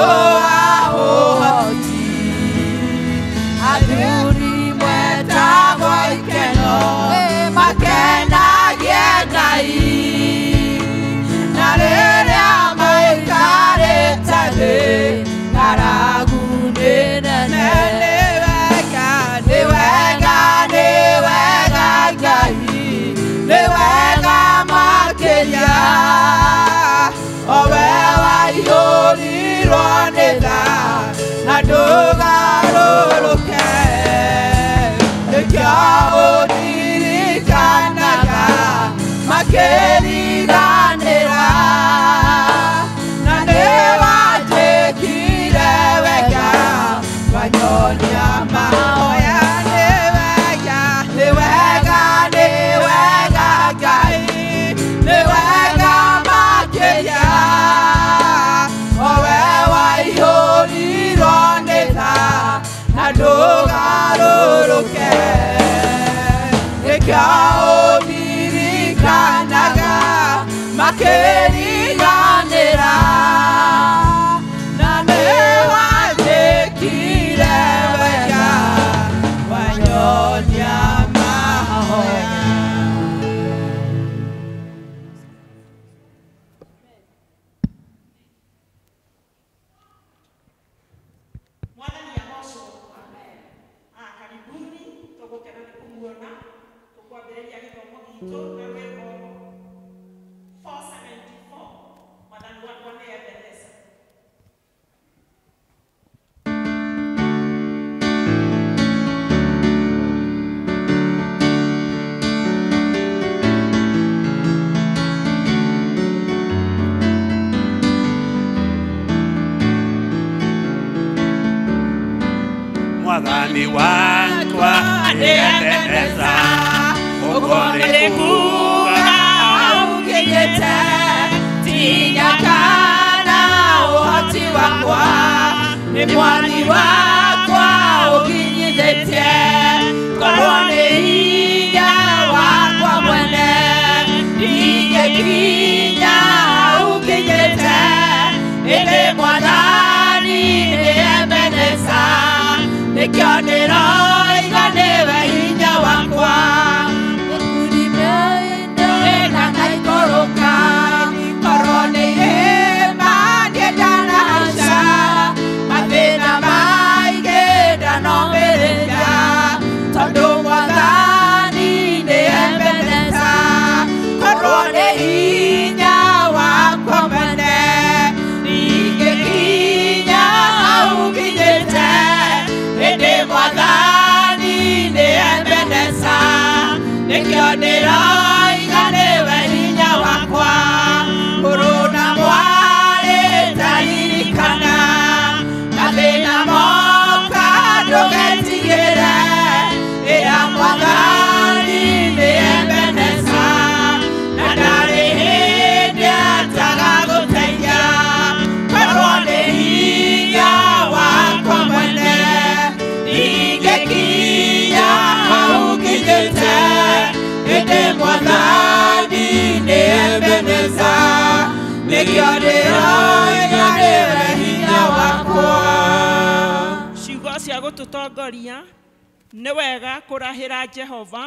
wa ũhoti. Athuri mwetagwo ikeno makenagie Ngai, na rĩrĩa maikarĩte thĩ ng'aragu nĩ nene. Nĩ wega, nĩ wega Ngai, nĩ wega makĩria, o we waihũrirwo nĩ tha na ndũgarũrũke. Nĩkĩo ũndirikanaga makĩriganĩra, na nĩwanjĩkire wega wanyonia mahoya. Nĩ wega, nĩ wega, nĩ wega Ngai, nĩ wega makĩria, o we waihũrirwo nĩ tha na ndũgarũrũke. Nĩkĩo ũndirikanaga makĩriganĩra, na nĩwanjĩkire wega wanyonia mahoya. Mwathani agocwo. Karibuni, tũgũkena nĩ kũmuona. Tũkwambĩrĩria gĩthomo gitũ na rwĩmbo 474, Mwathani wakwa nĩ Ebeneza. Mwathani wakwa nĩ Ebeneza, ũguo nĩ kuuga ũkinyĩte, tinya kana ũhoti wakwa, nĩ mwathi wakwa ũkinyithĩtie. Korwo nĩ hinya wakwa mwene ndingĩkinya ũkinyĩte, ĩndĩ Mwathani nĩ Ebeneza, nĩkĩo ndĩroiga nĩwe hinya wakwa. Ndanaikũrũka, korwo nĩ irĩma niĩ ndanahaica, mathĩna maingĩ ndanomĩrĩria, tondũ Mwathani nĩ Ebeneza. Korwo nĩ hinya wakwa mwene ndingĩkinya hau nginyĩte, ĩndĩ Mwathani nĩ Ebeneza, nĩkĩo ndĩroiga nĩwe hinya wakwa. Mũrũ na mwarĩ taririkana, mathĩna moka ndũgetigĩre, ĩra Mwathani nĩ Ebeneza, na ndarĩ hĩndĩ atagagũteithia. Korwo nĩ hinya wakwa mwene ndingĩkinya hau nginyĩte, ĩndĩ Mwathani nĩ Ebeneza, nĩkĩo ndĩroiga nĩwe hinya wakwa. Ciugo cia gũtũtongoria nĩ wega kũrahĩra Jehova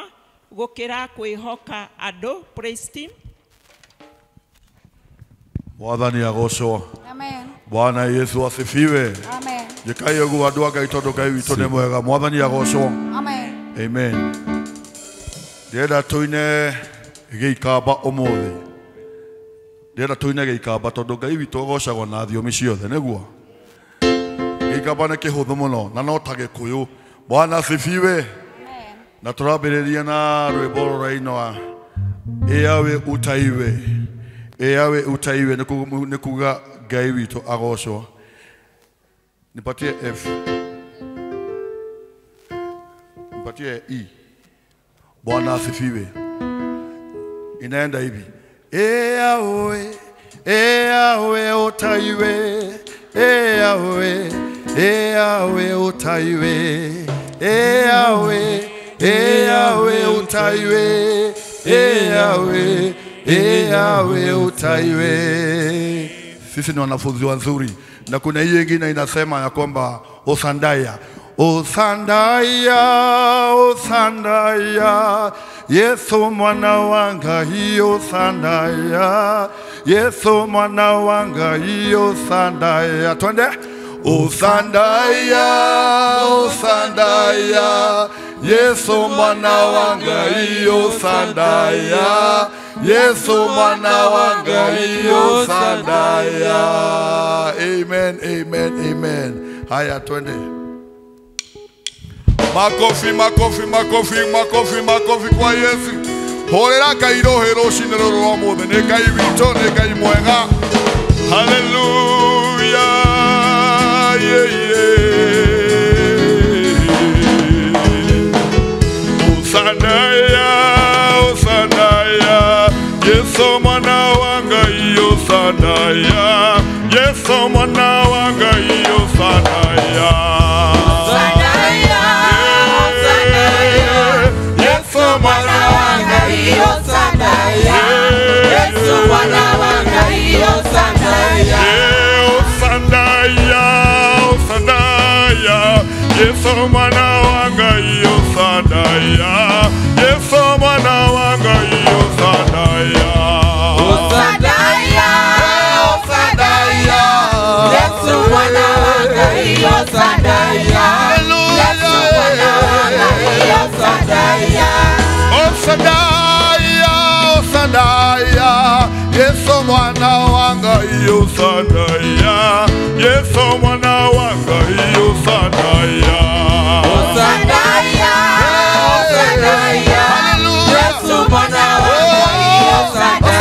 gũkĩra kwĩhoka andũ. Praise team. Mwathani agocwo. Amen. Bwana Yesu asifiwe. Amen. Njĩkai ũguo andũ a Ngai tondũ Ngai witũ nĩ mwega. Mwathani agocwo. Amen. Amen. Ndĩrenda tũine gĩikamba ũmũthĩ. Ndĩrenda tũine gĩikamba tondũ Ngai witũ agocagwo na thiomi ciothe, nĩguo? Gĩikamba nĩ kĩhũthũ mũno na no ta Gĩkũyũ. Bwana asifiwe. Amen. Na tũrambĩrĩria na rwĩmbo rũrainwa Ĩyawe utaiwe. Ĩyawe utaiwe nĩ kuga Ngai witũ agocwo. Nipatie F. Nipatie E. Bwana asifiwe. Inaenda hivi. Eyawe, eyawe utaiwe, eyawe, eyawe utaiwe, eyawe, eyawe utaiwe, eyawe, eyawe utaiwe. Sisi ni wanafunzi wazuri. Na kuna hiyo ingine inasema ya kwamba Osandaya, Osandaya, Osandaya, Yesu mwana wa Ngai, Osandaya, Yesu mwana wa Ngai, Osandaya. Twende. Osandaya, Osandaya, Yesu mwana wa Ngai, Osandaya, Yesu mwana wa Ngai, Osandaya. Amen, amen, amen. Haya, twende. Makofi, makofi, makofi, makofi, makofi kwa Yesu. Horera Ngai rohe rũcinĩ rũrũ rwa ũmũthĩ. Nĩ Ngai witũ, nĩ Ngai mwega. Hallelujah. Yeah, yeah. Osandaya, Osandaya, Yesu mwana wa Ngai, Osandaya, Yesu mwana wa Ngai, Osandaya. Osandaya, Osandaya, Yesu mwana wa Ngai, Osandaya, Yesu mwana wa Ngai, Osandaya. Osandaya, Osandaya, Yesu mwana wa Ngai, Osandaya, Yesu mwana wa Ngai, Osandaya. Osandaya, Osandaya, Yesu mwana wa Ngai, Osandaya, Yesu mwana wa Ngai, Osandaya. Osandaya, Osandaya, Yesu mwana wa Ngai, Osandaya, Yesu mwana wa Ngai, Osandaya. Osandaya, Osandaya, Yesu mwana wa Ngai, Osandaya,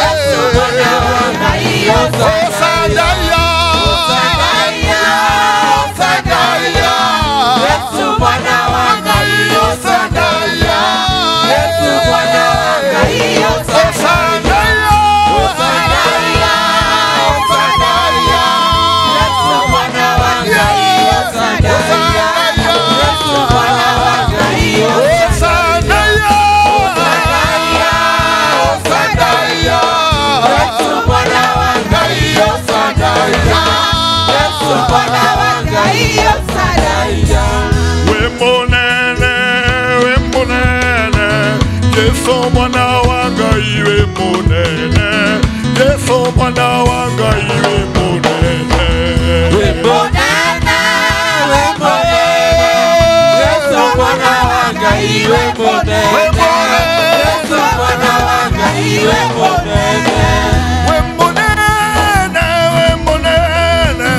Yesu mwana wa Ngai, Osandaya. Osandaya, Osandaya, Yesu mwana wa Ngai, Osandaya, Yesu mwana wa Ngai, Osandaya. Osandaya, Osandaya, Yesu mwana wa Ngai, Osandaya, Yesu mwana wa Ngai, Osandaya. Osandaya, Osandaya, Yesu mwana wa Ngai, Osandaya, Yesu mwana wa Ngai, Osandaya. We monene, we monene, Yesu mwana wa Ngai, we monene, Yesu mwana wa Ngai, we monene. We monene, we monene, Yesu mwana wa Ngai, we monene, Yesu mwana wa Ngai, we monene. We monene, we monene,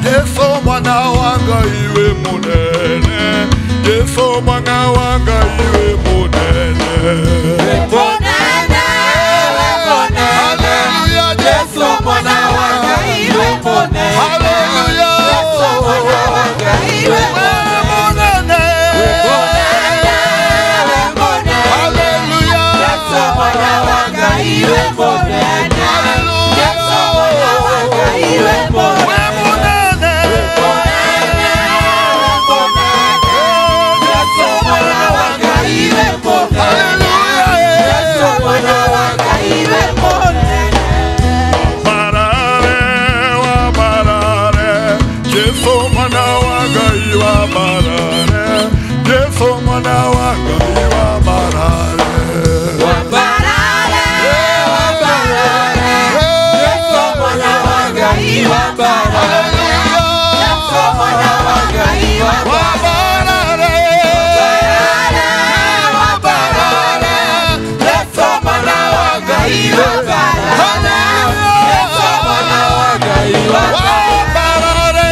Yesu mwana wa Ngai, we monene, Yesu mwana wa Ngai, we monene. We monene, we monene, Hallelujah, Yesu mwana wa Ngai, we monene, Hallelujah. Yesu mwana wa Ngai, we monene. We monene. We monene, we monene, Hallelujah. Yesu mwana wa Ngai, we monene, Yesu mwana wa Ngai, we We monene. monene. Monene, we monene, Yesu mwana wa Ngai, we monene, Yesu mwana wa Ngai, we monene. Barare, wa barare, Yesu mwana wa Ngai, wa barare, Yesu mwana wa Ngai, wa barare. Wa barare, wa barare, Yesu mwana wa Ngai, wa barare, Yesu mwana wa Ngai, wa Wa barare. barare, wa barare, Yesu mwana wa Ngai, wa barare, Yesu mwana wa Ngai, wa Wa barare. barare,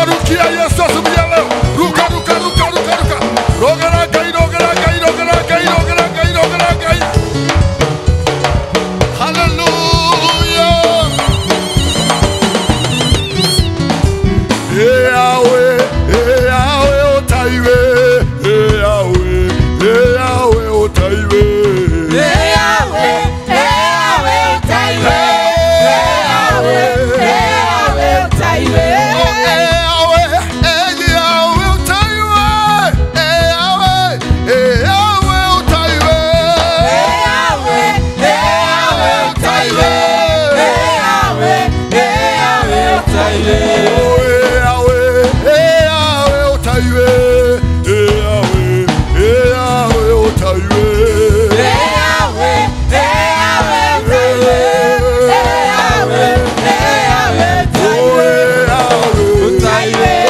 Baba, rukia Yesu asubuhi ya leo. Ruka, ruka, ruka, ruka, ruka. Rogera Ngai, rogera Ngai, rogera Ngai, rogera Ngai, rogera Ngai. Hallelujah. Yahweh, Yahweh, otaiwe. Yahweh, Yahweh, otaiwe. Yahweh, Yahweh, otaiwe. Yahweh, Yahweh, otaiwe. Yahweh, Yahweh, otaiwe. Yahweh, Yahweh, otaiwe. Yahweh, Yahweh, otaiwe. Yahweh, Yahweh, otaiwe. Yahweh, Yahweh, otaiwe. Yahweh, Yahweh, otaiwe. Yahweh, Yahweh, otaiwe. Yahweh, Yahweh, otaiwe. Otaiwe.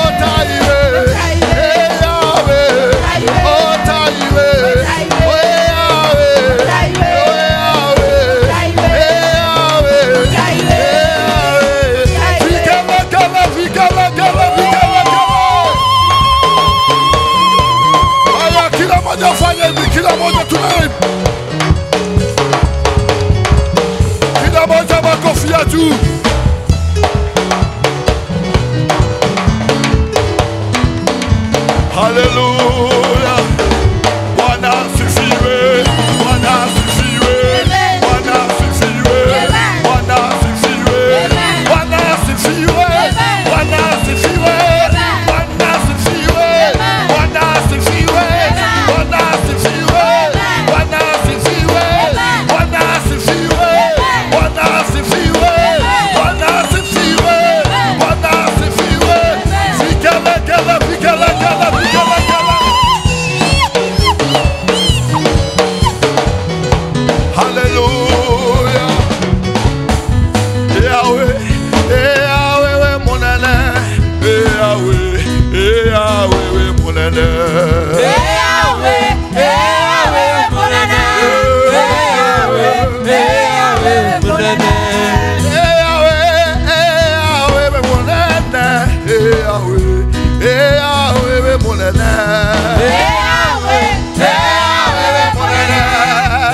Otaiwe. Haya, kila mmoja afanye hivi, kila mmoja tunaye. Kila mmoja makofi ya juu. Haleluya. Bwana asifiwe. Bwana asifiwe. Bwana asifiwe. Bwana asifiwe. Bwana asifiwe. Bwana asifiwe. Bwana asifiwe. Bwana asifiwe. Bwana asifiwe. Bwana asifiwe. Bwana asifiwe. Bwana asifiwe. Bwana asifiwe. Bwana asifiwe. Vigelegele, vigelegele, vigelegele. Hallelujah. Yahweh, Yahweh, we munene. Yahweh, Yahweh, we munene. Yahweh, Yahweh, munene. Yahweh, Yahweh, munene. Yahweh, Yahweh, we munene. Yahweh, Yahweh, we munene. Yahweh, Yahweh, munene.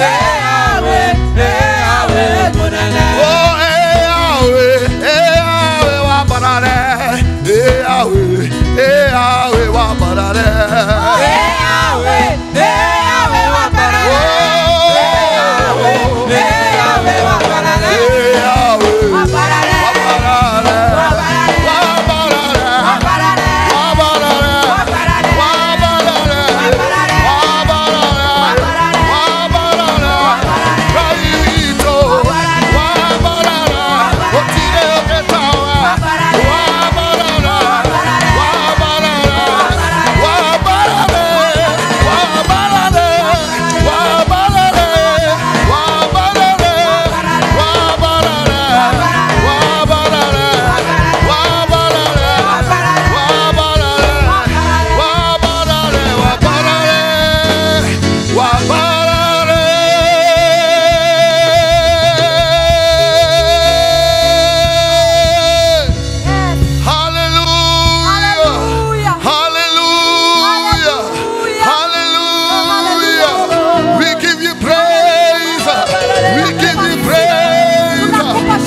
Yahweh, Yahweh, munene. Oh, Yahweh, Yahweh, wa barare. Yahweh, Yahweh, wa barare. Yahweh, Yahweh, wa barare. Yahweh, Yahweh, wa barare. Yahweh, Wa barare. wa barare. Wa barare. Wa barare. Wa barare. Wa barare. Wa barare. Wa barare. Wa barare. Wa barare. Wa barare. Wa barare. Raito. Wa barare. Wa barare. Otire oketawa. Wa barare. Wa barare. Wa barare. Wa barare. Wa barare. Wa barare. Wa barare. Wa barare. Wa barare. Wa barare. Wa barare. Wa barare. Wa barare. Wa barare. Hallelujah. Hallelujah. Hallelujah. Hallelujah. We give you praise. We give you praise.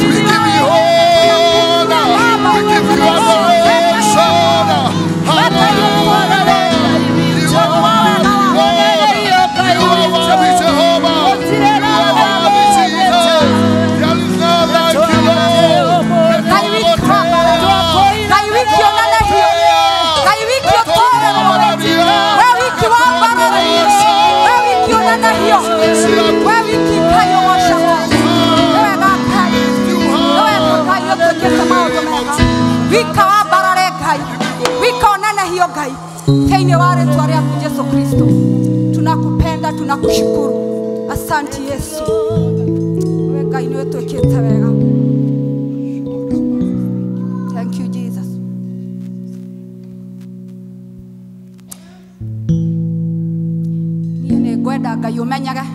We give you honor. We give you adoration. Hallelujah. You are worthy, Lord. You are worthy, Jehovah. You are worthy, Jesus. There is none like you, Lord. Ngai witũ, Ngai wiki onanagio, Ngai wiki ũtũũre, we wiki wa mbarara, we wiki onanagio, we wiki Ngai ũgocagwo, nĩ wega Ngai, nĩ wega Ngai ũtwĩkĩte maũndũ mega, wika wa mbarare Ngai, wika onanagio Ngai, thĩinĩ wa rĩtwa rĩaku Jesu Kristo, tunakupenda, tunakushukuru, asante Yesu, we Ngai nĩ ũtwĩkĩte wega. Tumenyage.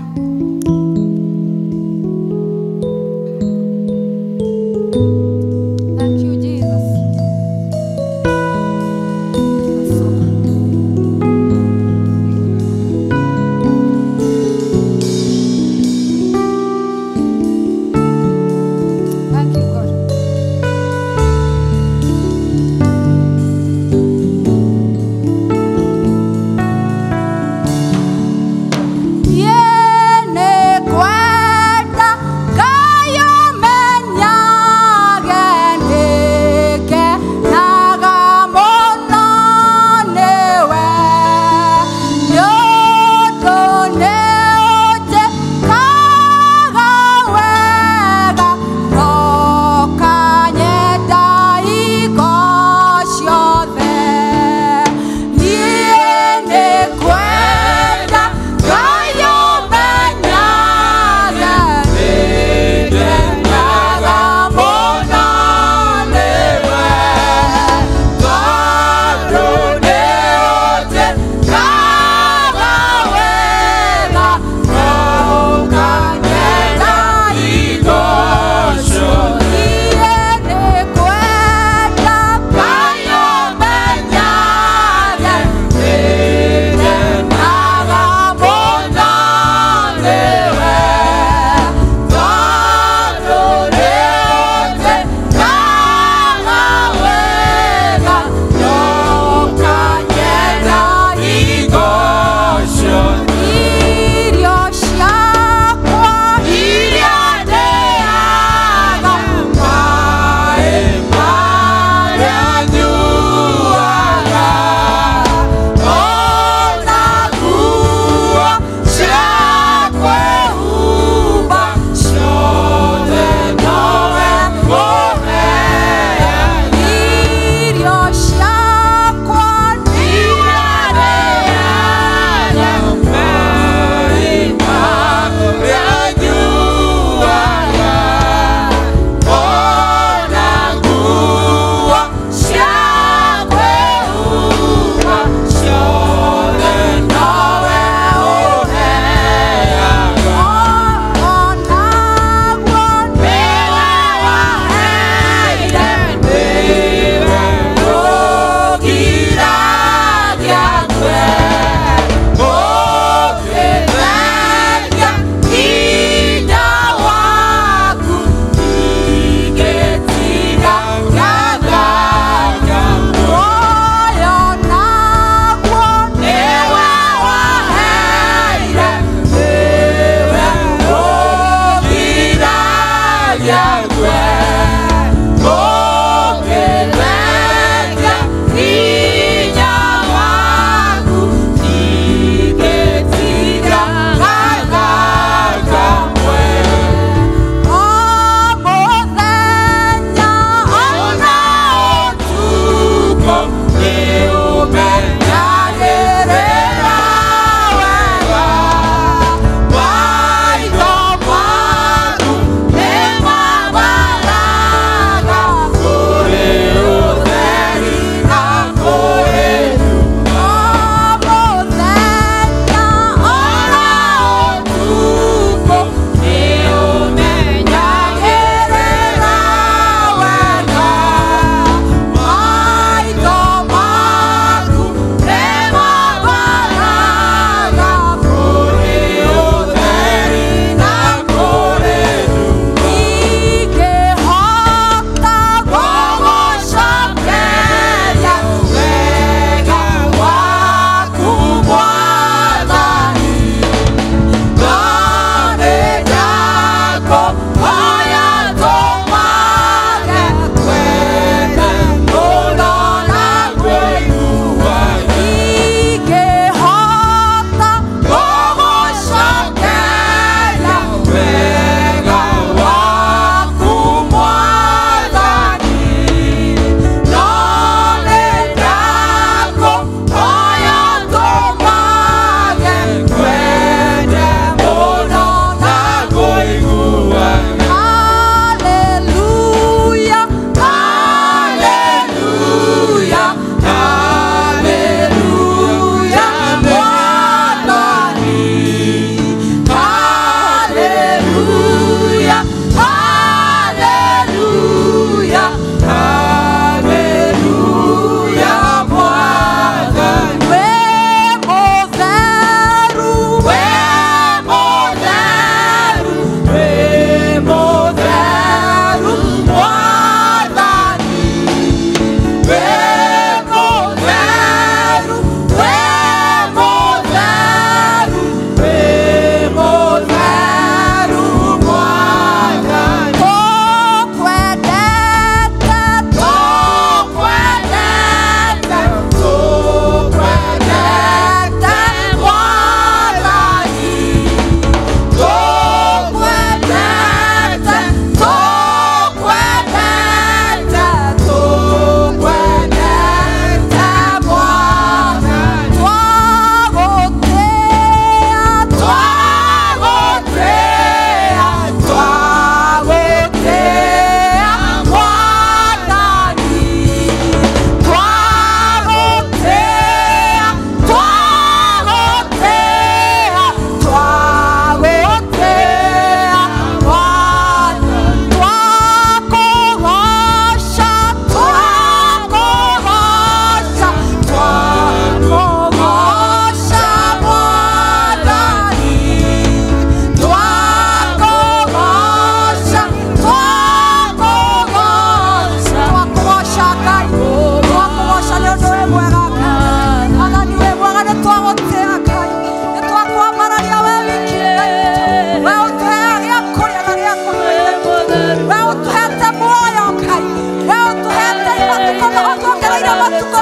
Thank you, Jesus. Thank you, God. Yene kwenda kayo menyage nike naga mono newe nyoto neoje kaga wega no kanyenda iko ciothe. Niĩ kwenda kayo menyage nike naga mono newe tondũ nĩũnjĩkaga wega no kanyenda indo ciothe. Niĩ nĩngwenda kayo menyage nike naga mono newe tondũ nĩũnjĩkaga wega no kanyenda indo ciothe. Irio ciakwa iria ndĩaga maĩ marĩa nyuaga ona nguo cia kwĩhumba ciothe nowe ũheaga. Irio ciakwa iria ndĩaga maĩ marĩa nyuaga ona nguo cia kwĩhumba ciothe nowe ũheaga. Onaguo nĩwe waheire nĩwe ũgiragia ngwe ũkĩthengia hinya waku ingĩtiga ngathaka. Muoyo naguo nĩwe waheire nĩwe ũgiragia ngwe ũkĩthengia hinya waku ingĩtiga ngathaka mwe. O mũthenya ona ũtukũ nĩũmenyagĩrĩra wega. Maitho maku nĩmambaratĩte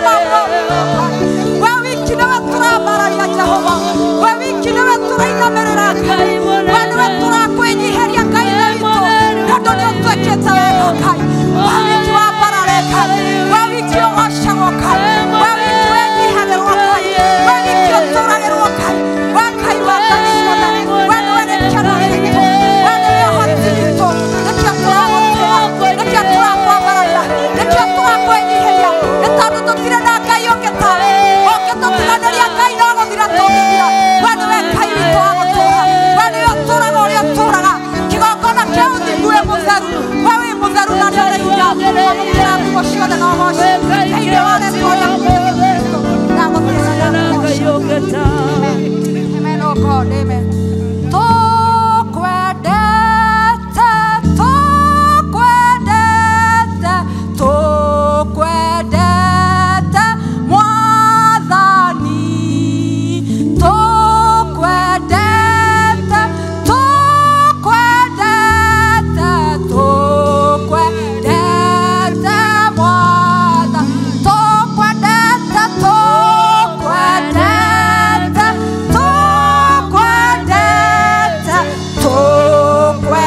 ma muoyo we wiki nĩwe tũrambararia Jehova we wiki nĩwe tũrainamĩrĩra Ngai we nĩwe tũrakwĩnyihĩria Ngai witũ nĩ ũndũ nĩ ũtwĩkĩte wega Ngai we wiki wambarare Ngai we wiki ũgocagwo Ngai we wiki wĩnyihagĩrwo Ngai we wiki ũtũragĩrwo Ngai we Ngai wa Ngai ciothe we nĩwe gĩkeno gitũ we nĩwe ũhoti witũ nĩkĩo tũragũtĩĩa nĩkĩo tũrakwambararia nĩkĩo tũrakwĩnyihĩria nĩ tondũ tũtirĩ na Ngai ũngĩ tawe ũngĩtũtiganĩria Ngai no gũthira tũngĩthira we nĩwe Ngai witũ wa gũtũũra we nĩwe ũtũũraga ũrĩa ũtũũraga kĩgongona kĩa ũthingu wĩ mũtheru we wĩ mũtheru na nĩ ũrĩ hinya amũkĩra ngumo ciothe na ũgoci thĩinĩ wa rĩĩtwa rĩaku Jesũ Kristo ndagũtĩĩa na ngũgoca. Amen. Amen, oh God, amen. Tũkwendete, tũkwendete, tũkwendete, Mwathani. Tũkwendete, tũkwendete, tũkwendete, Mwathani. Tũkwendete, tũkwendete, tũkwendete,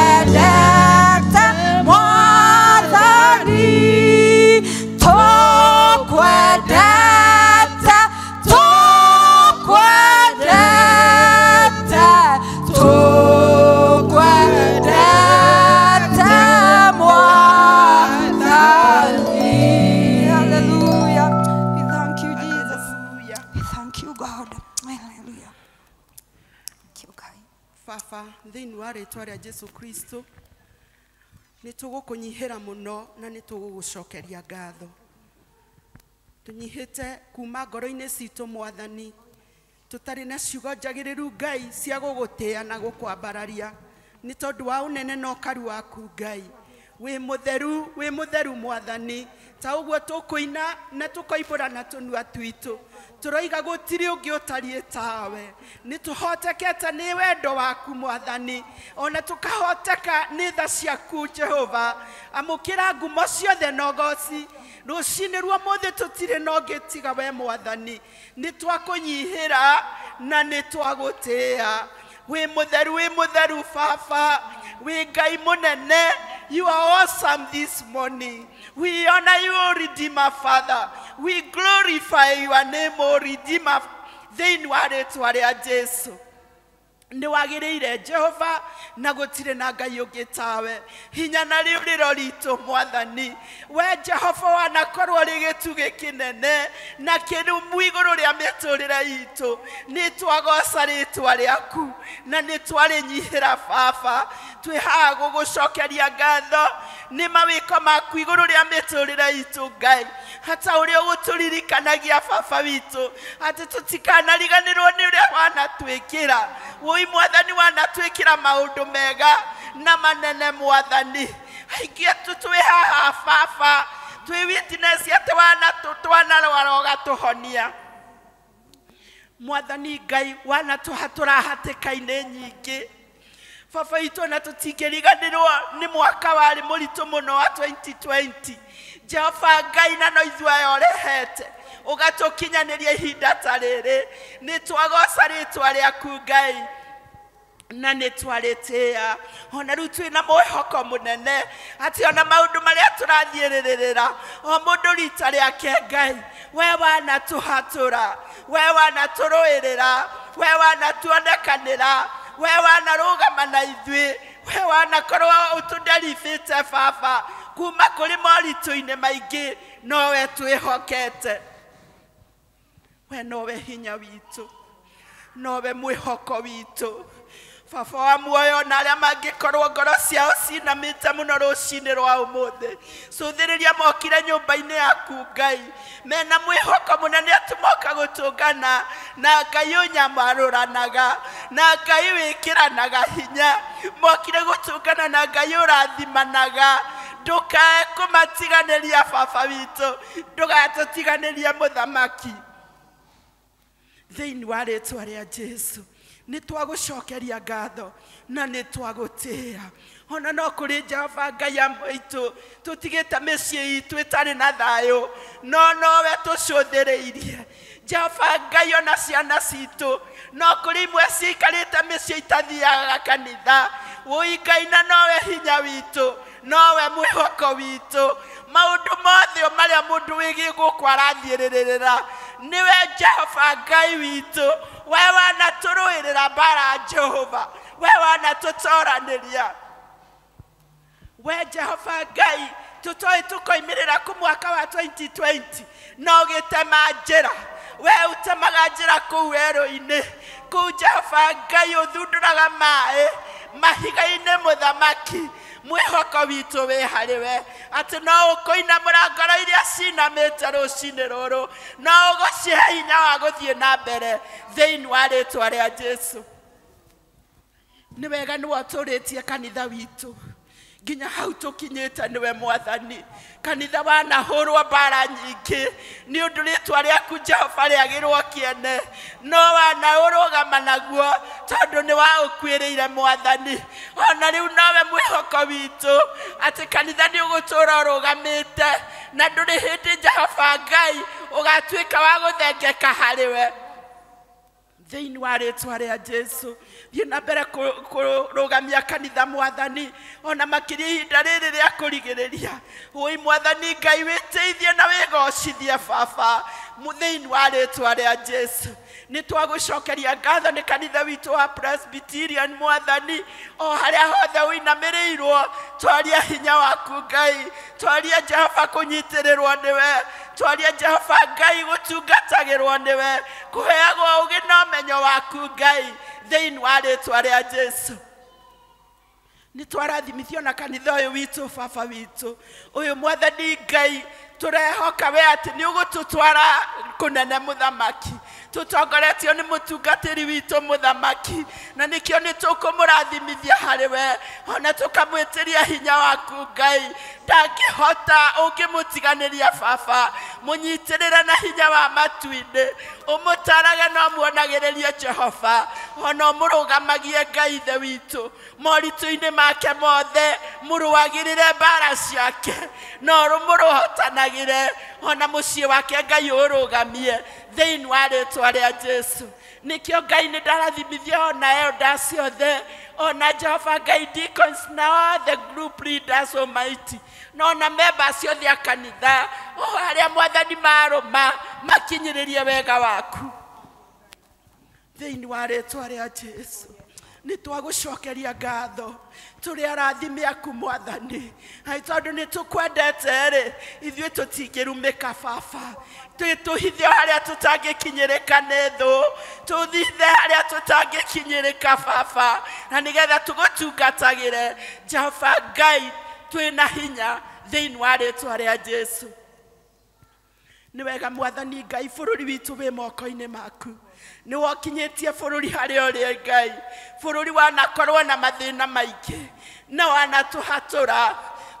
tũkwendete, Mwathani. Tũkwendete, tũkwendete, tũkwendete, Mwathani. Hallelujah. We thank you, Jesus. We thank you, God. Hallelujah. Thank you, God. Baba thĩinĩ wa rĩtwa rĩa Jesu Kristo nĩ tũgũkũnyihĩra mũno na nĩ tũgũgũcokeria ngatho tũnyihĩte kuma ngoro-inĩ citũ Mwathani tũtarĩ na ciugo njagĩrĩru Ngai cia gũgũtĩĩa na gũkwambararia nĩ tondũ wa ũnene na ũkaru waku Ngai wĩ mũtheru Mwathani ta ũguo tũkũina na tũkoimbũra na tũnua twitũ tũroiga gũtirĩ ũngĩ ũtariĩ tawe nĩ tũhotekete nĩ wendo waku Mwathani ona tũkahoteka nĩ tha ciaku Jehova amũkĩra ngumo ciothe na ũgoci rũcinĩ rwa ũmũthĩ tũtirĩ na ũngĩ tiga we Mwathani nĩ twakũnyihĩra na nĩ twagũtĩĩa wĩ mũtheru Baba wĩ Ngai mũnene. You are awesome this morning. We honor you, O Redeemer Father. We glorify your name, O Redeemer. Thĩinĩ wa rĩĩtwa rĩa Jesu nĩ wagĩrĩire Jehova na gũtirĩ na Ngai ũngĩ tawe hinya na rĩũrĩro ritũ Mwathani we Jehova wanakorwo rĩ gĩtugĩ kĩnene na kĩrũmu igũrũ rĩa mĩtũrĩre itũ nĩ twagoca rĩtwa rĩaku na nĩ twarĩnyihĩra Baba twĩ haha gũgũcokeria ngatho nĩ mawĩko maku igũrũ rĩa mĩtũrĩre itũ Ngai hata ũrĩa ũgũtũririkanagia Baba witũ atĩ tũtikanariganĩrwo nĩ ũrĩa wanatwĩkĩra woi Mwathani wanatwĩkĩra maũndũ mega na manene Mwathani aingĩ atũ twĩ haha Baba twĩ witness atĩ wanarwara ũgatũhonia Mwathani Ngai wanatũhatũra hatĩka-inĩ nyingĩ Baba itũ na tũtingĩriganĩrwo nĩ mwaka warĩ mũritũ mũno wa 2020 Jehova Ngai na no ithuĩ aya ũrehete ũgatũkinyanĩria ihinda ta rĩrĩ nĩ twagoca rĩtwa rĩaku Ngai na nĩ twarĩtĩĩa ona rĩu twĩ na mwĩhoko mũnene atĩ ona maũndũ marĩa tũrathiĩrĩrĩra o mũndũ rita rĩake Ngai we wanatũhatũra we wanatũrũĩrĩra we wanatuonekanĩra we wanarũgama na ithuĩ we wanakorwo ũtũnderibĩte Baba kuma kũrĩ moritũ-inĩ maingĩ nowe twĩhokete we nowe hinya witũ nowe mwĩhoko witũ Baba wa muoyo na arĩa mangĩkorwo ngoro ciao cinamĩte mũno rũcinĩ rwa ũmũthĩ cũthĩrĩria mokire nyũmba-inĩ yaku Ngai mena mwĩhoko mũnene atĩ moka gũtũngana na Ngai ũnyamarũranaga na Ngai wĩkĩranaga hinya mokire gũtũngana na Ngai ũrathimanaga ndũkae kũmatiganĩria Baba witũ ndũgatũtiganĩrie mũthamaki thĩinĩ wa rĩtwa rĩa Jesu nĩ twagũcokeria ngatho na nĩ twagũtĩĩa Ona no kũrĩ Jehova Ngai itũ tũtigĩte mĩciĩ itũ ĩtarĩ na thayũ, no nowe tũcũthĩrĩirie. Jehova Ngai ona ciana citũ no kũrĩ imwe ciikarĩte mĩciĩ itathiaga kanitha. Wũi Ngai, na nowe hinya witũ, nowe mwĩhoko witũ. Maũndũ mothe marĩa mũndũ wĩgiĩ gũkũ arathiĩrĩrĩra nĩwe Jehova Ngai witũ. We wanatũrũĩrĩra mbara Jehova, we wanatũtoranĩria. We Jehova Ngai, tũtoĩ tũkoimĩrĩra kũ mwaka wa 2020, no ũgĩtema njĩra. We ũtemaga njĩra kũu werũ-inĩ, kũu Jehova Ngai ũthundũraga maĩ mahiga-inĩ mũthamaki. Mwĩhoko witũ wĩ harĩ we, atĩ no ũkũinamũra ngoro iria cinamĩte rũcinĩ rũrũ, no ũgũcihe hinya wa gũthiĩ na mbere thĩinĩ wa rĩtwa rĩa Jesu. Nĩ wega nĩwe ũtũrĩtie kanitha witũ nginya hau tũkinyĩte, nĩwe Mwathani. Kanitha wanahũrwo mbara nyingĩ nĩ ũndũ rĩtwa rĩaku Jehova rĩagĩrwo kĩene, no wanaũrũgama naguo tondũ nĩ waũkuĩrĩire Mwathani. Ona rĩu nowe mwĩhoko witũ atĩ kanitha nĩ ũgũtũra ũrũgamĩte, na ndũrĩ hĩndĩ Jehova Ngai ũgatuĩka wa gũthengeka harĩ we. Thĩinĩ wa rĩtwa rĩa Jesu, thiĩ na mbere kũrũgamia kanitha Mwathani, ona makĩria ihinda rĩrĩ rĩa kũrigĩrĩria. Wũi Mwathani Ngai, wĩteithie na wĩgocithie Baba thĩinĩ wa rĩtwa rĩa Jesu. Nĩ twagũcokeria ngatho nĩ kanitha witũ wa Presbyterian Mwathani, o harĩa hothe ũinamĩrĩirwo, twaria hinya waku Ngai, twaria Jehova kũnyitĩrĩrwo nĩwe, twaria Jehova Ngai gũtungatagĩrwo nĩwe, kũheagwo ũũgĩ na ũmenyo waku Ngai thĩinĩ wa rĩtwa rĩa Jesu. Nĩ twarathimithio na kanitha ũyũ witũ Baba witũ ũyũ Mwathani Ngai, tũrehoka we atĩ nĩ ũgũtũtwara kũnene mũthamaki, tũtongoretio nĩ mũtungatĩri witũ mũthamaki, na nĩkĩo nĩ tũkũmũrathimithia harĩ we, ona tũkamwĩtĩria hinya waku Ngai. Ndangĩhota ũngĩmũtiganĩria Baba, mũnyitĩrĩre na hinya wa matu-inĩ, ũmũtarage na ũmuonagĩrĩrie Jehova, ona ũmũrũgamagie Ngai ithe witũ moritũ-inĩ make mothe, mũrũagĩrĩre mbara ciake na ũmũrũhotanagĩre, ona mũciĩ wake Ngai ũrũgamie thĩinĩ wa rĩtwa rĩa Jesu. Nĩkĩo Ngai nĩ ndarathimithia ona elders ciothe, ona Jehova Ngai deacons na othe group leaders almighty, na ona members ciothe a kanitha, o harĩa Mwathani marũma makinyĩrĩrie wega waku thĩinĩ wa rĩtwa rĩa Jesu. Nĩ twagũcokeria ngatho tũrĩ arathime aku Mwathani, ai tondũ nĩ tũkwendete rĩ, ithuĩ tũtingĩrumĩka Baba. Tũhithe harĩa tũtangĩkinyĩrĩka nĩ thũ, tũthithe harĩa tũtangĩkinyĩrĩka Baba, na nĩgetha tũgũtungatagĩre Jehova Ngai twĩna hinya thĩinĩ wa rĩtwa rĩa Jesu. Nĩ wega Mwathani Ngai, bũrũri witũ wĩ moko-inĩ maku, nĩ wokinyĩtie bũrũri harĩa ũrĩ Ngai. Bũrũri wanakorwo na mathĩna maingĩ, na wanatũhatũra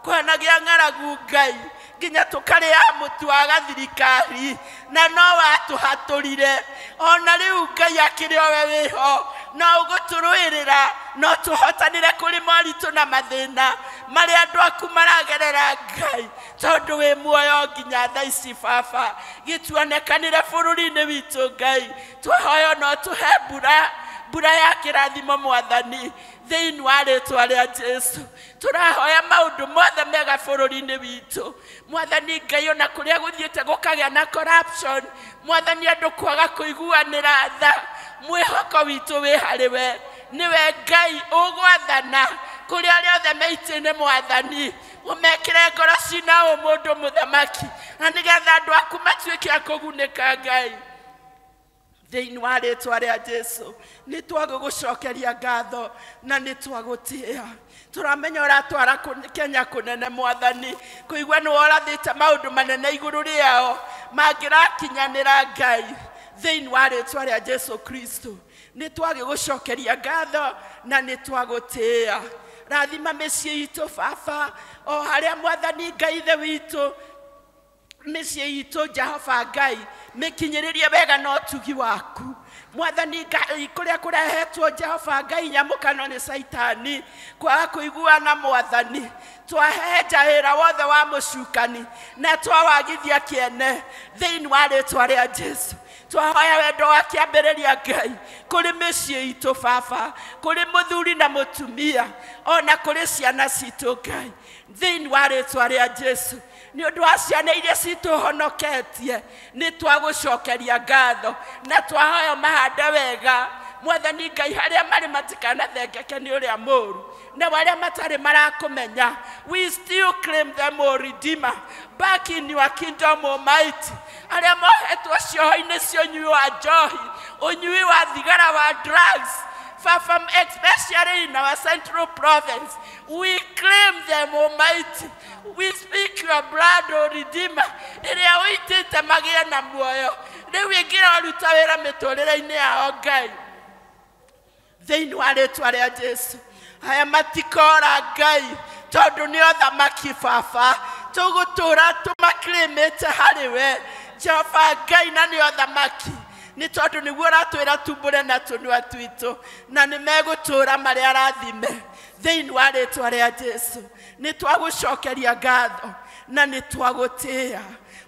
kwanagĩa ng'aragu Ngai, nginya tũkarĩa mũtu wa gathirikari, na no watũhatũrire. Ona rĩu Ngai akĩrĩ o we wĩho, no ũgũtũrũĩrĩra, no tũhotanĩre kũrĩ moritũ na mathĩna marĩa andũ aku maragerera Ngai, tondũ wĩ muoyo nginya thaa ici Baba. Gĩtuonekanĩre bũrũri-inĩ witũ Ngai, twahoya no tũhe mbura, mbura ya kĩrathimo Mwathani thĩinĩ wa rĩtwa rĩa Jesu. Tũrahoya maũndũ mothe mega bũrũri-inĩ witũ Mwathani Ngai, ona kũrĩa gũthiĩte gũkagĩa na corruption Mwathani, andũ kwaga kũiguanĩra tha, mwĩhoko witũ wĩ harĩ we. Nĩwe Ngai ũgwathana kũrĩa arĩa othe meitĩ-inĩ Mwathani, ũmekĩre ngoro cina ũmũndũ mũthamaki, na nĩgetha andũ aku matuĩke a kũgunĩka Ngai thĩinĩ wa rĩtwa rĩa Jesu. Nĩ twagũgũcokeria ngatho na nĩ twagũtĩĩa. Tũramenya ũratwara Kenya kũnene Mwathani, kũigua nĩ worathĩte maũndũ manene igũrũ rĩao mangĩrakinyanĩra Ngai thĩinĩ wa rĩtwa rĩa Jesu Kristo. Nĩ twagĩgũcokeria ngatho na nĩ twagũtĩĩa. Rathima mĩciĩ itũ Baba, o harĩa Mwathani Ngai ithe witũ Mĩciĩ itũ Jehova Ngai mĩkinyĩrĩrie wega na ũtugi waku Mwathani Ngai kũrĩa kũrehetwo Jehova Ngai nyamũkano nĩ Caitani kwaga kũiguana Mwathani twahehenja wĩra wothe wa mũcukani na twawagithia kĩene thĩinĩ wa rĩtwa rĩa Jesu. Twahoya wendo wa kĩambĩrĩria Ngai kũrĩ mĩciĩ itũ baba, kũrĩ mũthuri na mũtumia, ona kũrĩ ciana citũ Ngai thĩinĩ wa rĩtwa rĩa Jesu. Nĩ ũndũ wa ciana iria citũhonoketie nĩ twagũcokeria ngatho na twahoya mahande wega Mwathani Ngai harĩa marĩ matikanathengeke nĩ ũrĩa mũũru na arĩa matarĩ marakũmenya. We still claim them, O Redeemer, back in your kingdom, Almighty. Arĩa mohetwo cioho-inĩ cia ũnyui wa njohi, ũnyui wa thigara, wa drugs, From especially in our central province, we claim them, Almighty. We speak your blood, O Redeemer. Ĩrĩa ũitĩte magĩe na muoyo. Rĩu ĩngĩra ũruta wĩra mĩtũrĩre-inĩ yao Ngai thĩinĩ wa rĩtwa rĩa Jesu. Aya matikora Ngai tondũ nĩ othamaki baba, tũgũtũra tũmakrimĩte harĩ we Jehova Ngai, na nĩ othamaki nĩ tondũ nĩguo ũratwĩra tumbũre na tũnua twitũ na nĩ megũtũra marĩa arathime thĩinĩ wa rĩtwa rĩa Jesu. Nĩ twagũcokeria ngatho na nĩ twagũtĩĩa.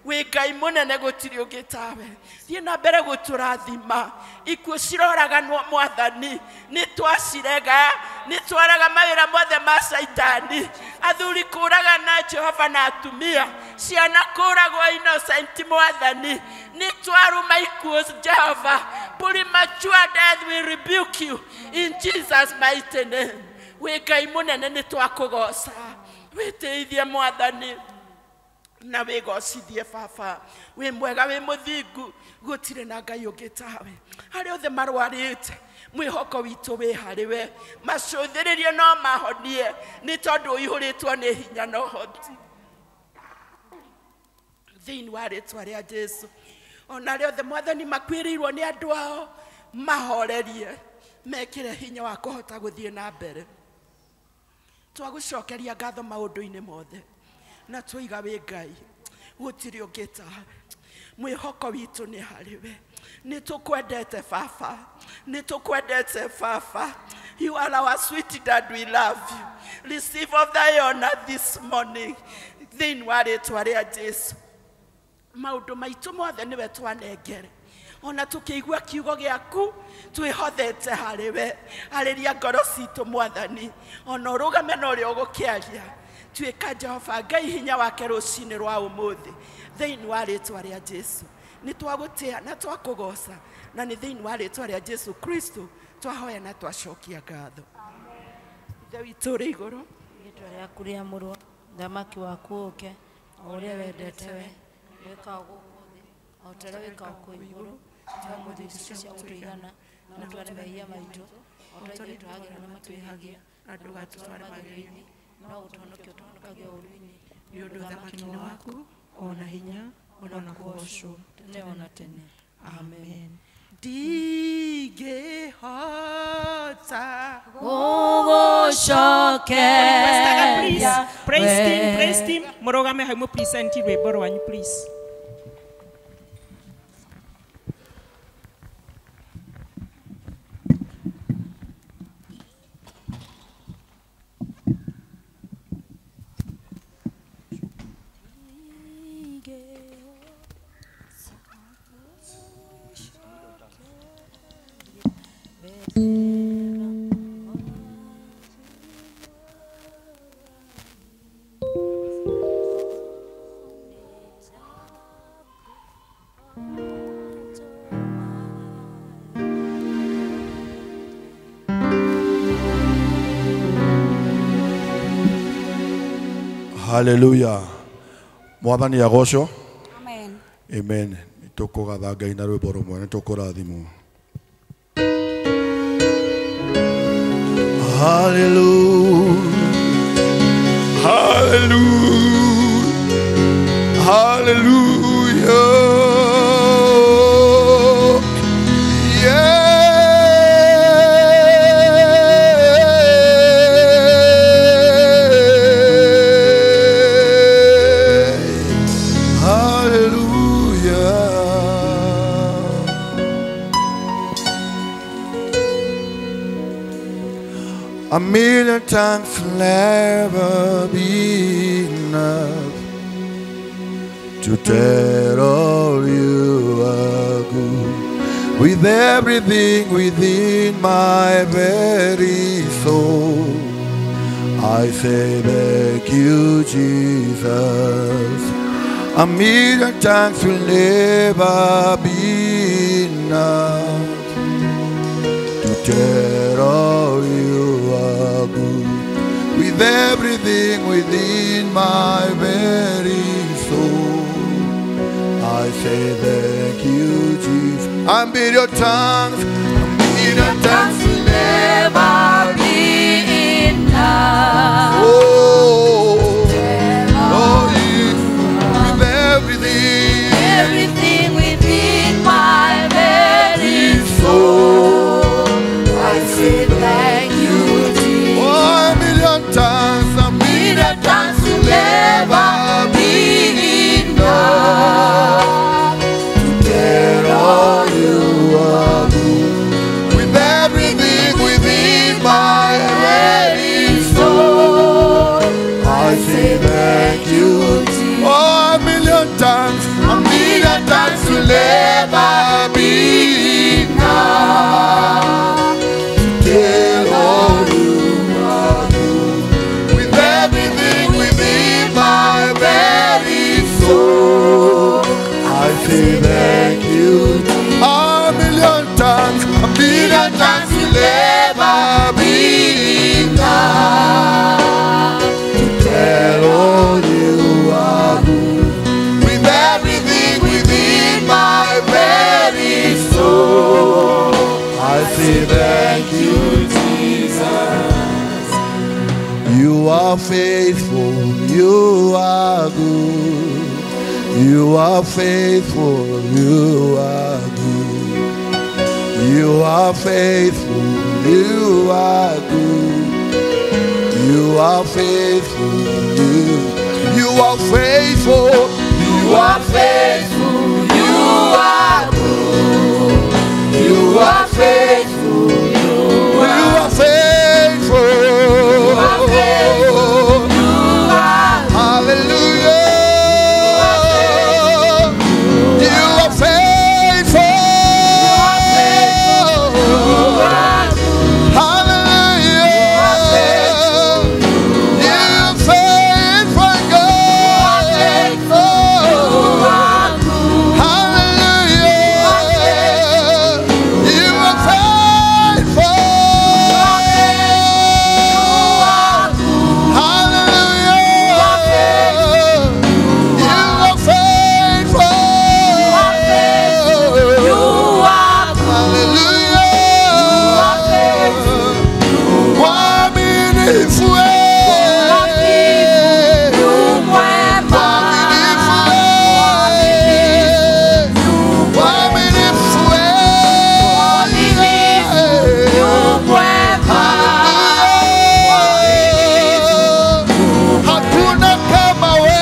Wĩ Ngai mũnene gũtirĩ ũngĩ tawe. Thiĩ na mbere gũtũrathima. Ikuũ ciroraganwo Mwathani nĩ twacirega, nĩ twaraga mawĩra mothe ma Caitani. Athuri kũragana Jehova na atumia, ciana kũragwo innocent Mwathani, nĩ twaruma ikuũ Jehova. Premature death, we rebuke you in Jesus mighty name. Wĩ Ngai mũnene nĩ twakũgoca. Wĩtĩithie Mwathani na wĩgocithie baba. Wĩ mwega, wĩ mũthingu, gũtirĩ na Ngai ũngĩ tawe. Harĩa othe marwarĩte mwĩhoko witũ wĩ harĩ we, macũthĩrĩrie no mahonie nĩ tondũ ũihũrĩtwo nĩ hinya na ũhoti thĩinĩ wa rĩtwa rĩa Jesu. Ona arĩa othe Mwathani makuĩrĩirwo nĩ andũ ao mahorerie, mekĩre hinya wa kũhota gũthiĩ na mbere. Twagũcokeria ngatho maũndũ-inĩ mothe na twiga wĩ Ngai gũtirĩ ũngĩ tawe. Mwĩhoko witũ nĩ harĩ we. Nĩ tũkwendete baba, nĩ tũkwendete baba. You are our sweet dad, we love you. Receive of thy honor this morning thĩinĩ wa rĩtwa rĩa Jesu. Maũndũ maitũ mothe nĩwe twanengere, ona tũkĩigua kiugo gĩaku twĩhothete harĩ we. Arĩria ngoro citũ Mwathani, ona ũrũgame na ũrĩa ũgũkĩaria. Tuĩka Jehova Ngai hinya wake rũcinĩ rwa ũmũthĩ thĩinĩ wa rĩtwa rĩa Jesu. Nĩ twagũtĩa na twakũgoca, na nĩ thĩinĩ wa rĩtwa rĩa Jesu Kristo twahoya na twacokia ngatho. Ithe witũ ũrĩ igũrũ, rĩtwa rĩaku rĩamũrwo, thamaki waku ũke, o ũrĩa wendete we wĩkagwo gũkũ thĩ o ta ũrĩa wĩkagwo kũu igũrũ. Tũhe ũmũthĩ irio cia gũtũigana, na ũtware mehia maitũ o ta ithuĩ twahagĩra na matwĩhagia, na ndũgatũtware magerio-inĩ, no ũtũhonokie ũtũhonokagie ũũru-inĩ. Nĩ ũndũ ũthamaki nĩ waku, ona hinya, ona kũgocwo tene ona tene. Amen. Ndingĩhota gũgũcokeria. Praise team, praise team. Mũrũgame hau mũpresent rwĩmbo rwanyu please. Hallelujah. Mwathani agocwo. Amen. Amen. Nĩtũkũgatha Ngai na rwĩmbo rũmwe, nĩtũkũrathimwo. Hallelujah. Hallelujah. Hallelujah. Yeah. Hallelujah. A million times will never be enough to tell all you are good. With everything within my very soul, I say thank you, Jesus. A million times will never be enough to tell all you are good. With everything within my very soul, I say thank you, Jesus. A million times will never be enough. Oh, oh, with everything, everything within my very soul, I say thank you, Jesus. Oh, a million times will never be enough to tell all you are good. With everything within my very soul, I say thank you, Jesus. Oh, a million times will never be enough to tell all you are good. With everything within my very soul, I say thank you. A million times will never be enough to tell all you are good. With everything within my very soul, I say thank you, Jesus. You are faithful, you are good. You are faithful, you are good. You are faithful, you are good. You are faithful, you are faithful, you are faithful, you are good. You are faithful, you are faithful, you are faithful, you are hallelujah. You are faithful, hallelujah. You are faithful, God. Hallelujah. You are faithful. Hallelujah. You are faithful. You are Hallelujah. Mwaminifu Mwaminifu Hallelujah. Hakuna kama wewe.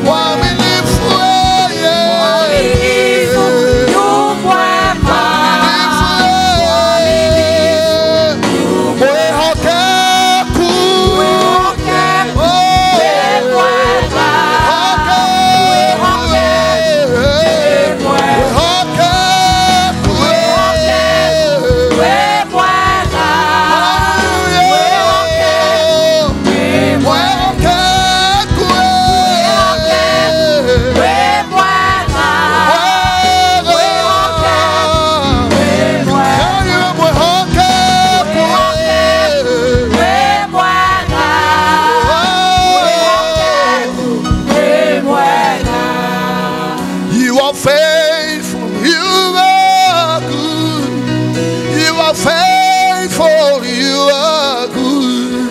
Mwaminifu You are faithful, you are good. You are faithful, you are good.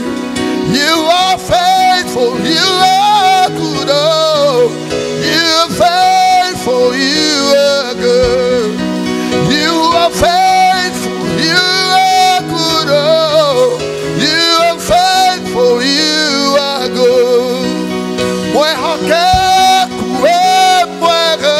You are faithful, you are good. Oh, you are faithful, you are good. You are faithful, you are good. Oh, you are faithful, you are good. Mwehokeku, we mwega.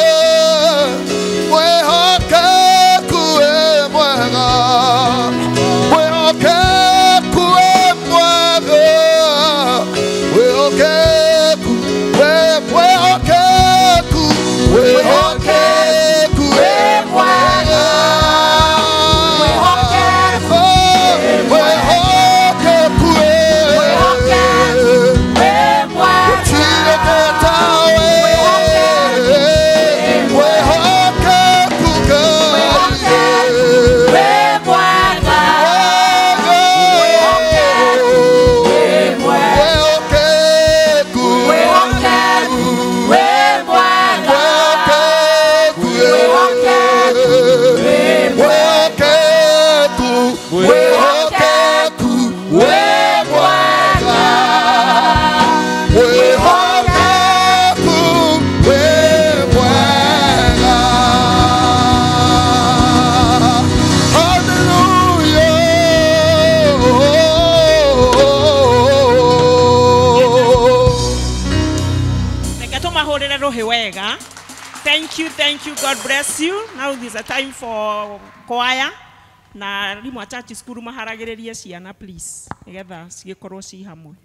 Tũmahũrĩre rũhĩ wega. Thank you, thank you. God bless you. Now is a time for choir. Na arimũ a church school maharagĩrĩrie ciana please, nĩgetha cigĩkorwo ci hamwe.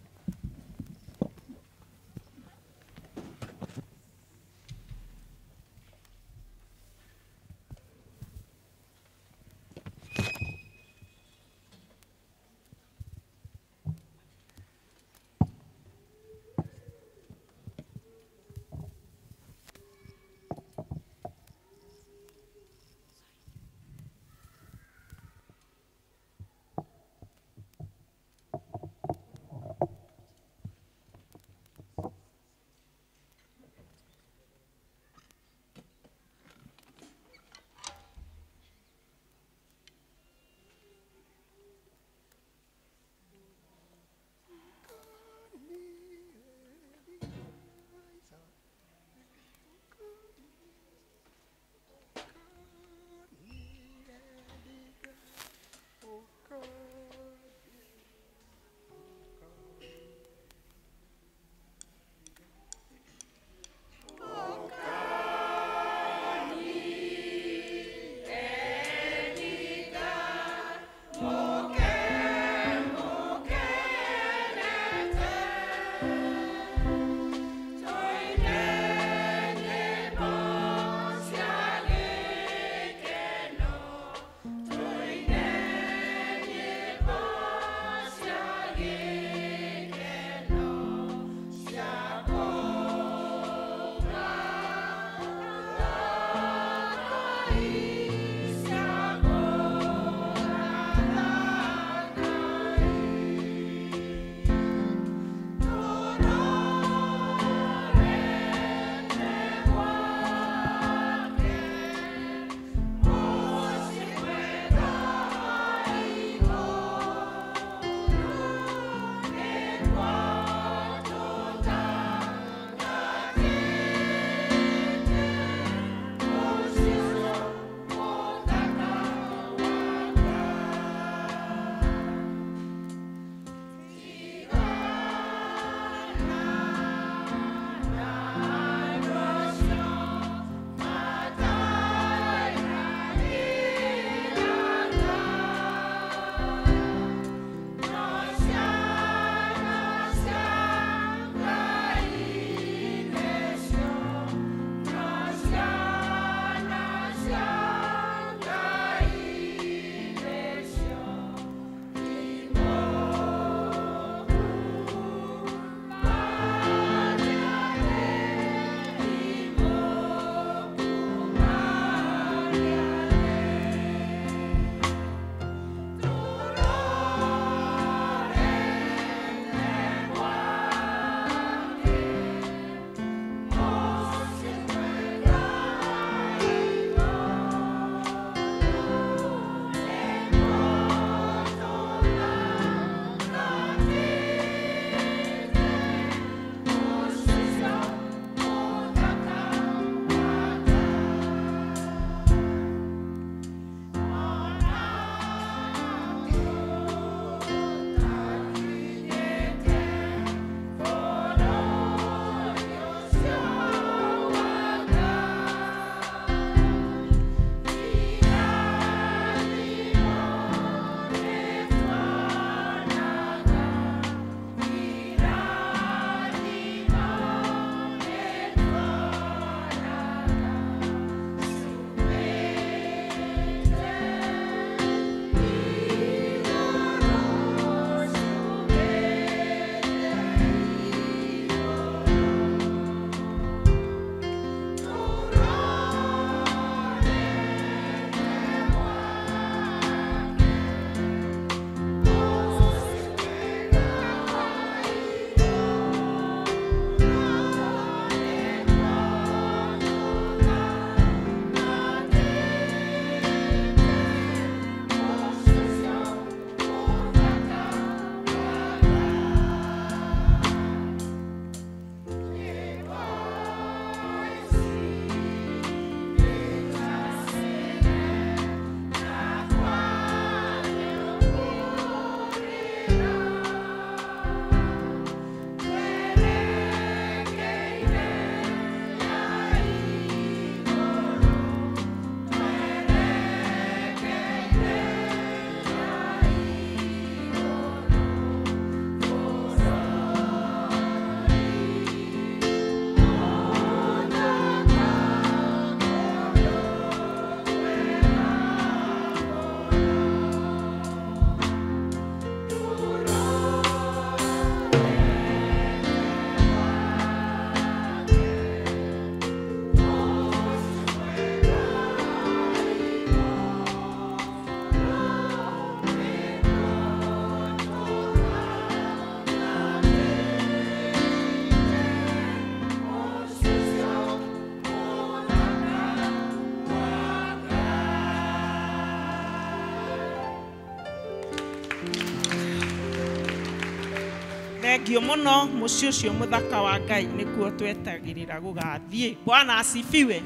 Thengio muno muciĩ ũcio mũthaka wa Ngai nĩkuo twetagĩrĩra gũgathiĩ. Bwana asifiwe.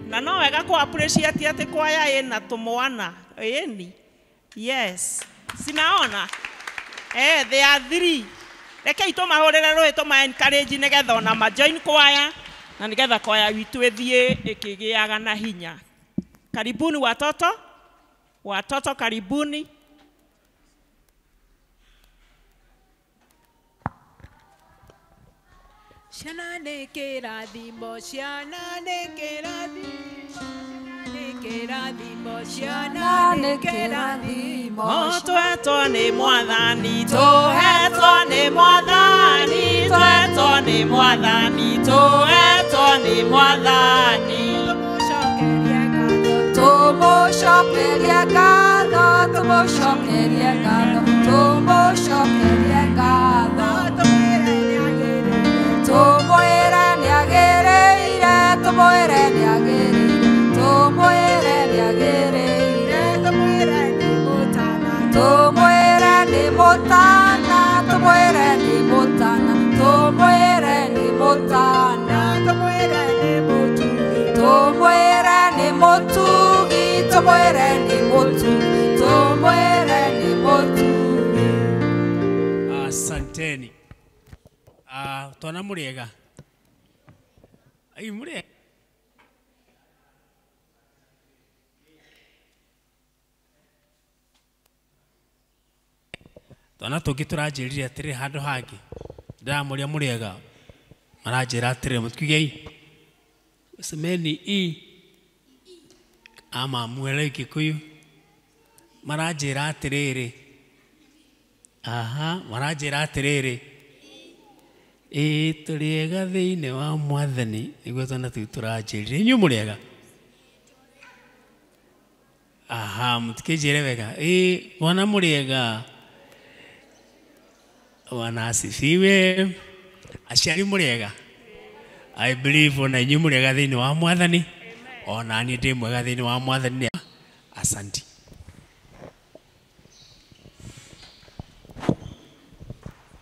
Na no wega kũ appreciate atĩ kwaya ĩna tũmwana ĩni. Yes, sinaona they are three. Rekei tũmahũrĩre rũĩ tũma encourage nĩgetha ona ma join kwaya na nĩgetha kwaya witũ ĩthiĩ ĩkĩgĩaga na hinya. Karibuni watoto, watoto karibuni. Ciana nĩ kĩrathimo, ciana nĩ kĩrathimo, nĩ kĩrathimo, ciana nĩ kĩrathimo. Twetwo nĩ Mwathani, tũhetwo nĩ Mwathani, twetwo nĩ Mwathani, tũhetwo nĩ Mwathani. Tũmũcokerie ngatho, tũmũcokerie ngatho, tũmũcokerie ngatho. Tũmwĩre nĩagĩrĩire, tũmwĩre nĩagĩrĩire, tũmwĩre nĩagĩrĩire, tũmwĩre nĩ mũtana, tũmwĩre nĩ mũtana, tũmwĩre nĩ mũtana, tũmwĩre nĩ mũtana, tũmwĩre nĩ mũtugi, tũmwĩre nĩ mũtugi, tũmwĩre nĩ mũtugi, tũmwĩre nĩ mũtugi. Asanteni. Twana mũrĩega. Ai mũrĩega. Twana tũngĩ tũranjĩrire atĩrĩ handũ hangĩ. Ndĩramũria mũrĩega. Maranjĩra atĩrĩ mũtikigei. Semeni i ama mwele Gĩkũyũ. Maranjĩra atĩrĩrĩ. Aha, maranjĩra atĩrĩrĩ. Ĩĩ tũrĩega thĩinĩ wa Mwathani nĩguo twana tũu tũranjĩrire. Inyuĩ mũrĩega? Aha, mũtikĩnjĩre wega. Ĩĩ mwana mũrĩega. Bwana asifiwe. Aciari mũrĩega? I believe ona inyuĩ mũrĩega thĩinĩ wa Mwathani. Ona niĩ ndĩ mwega thĩinĩ wa Mwathani. Asanti.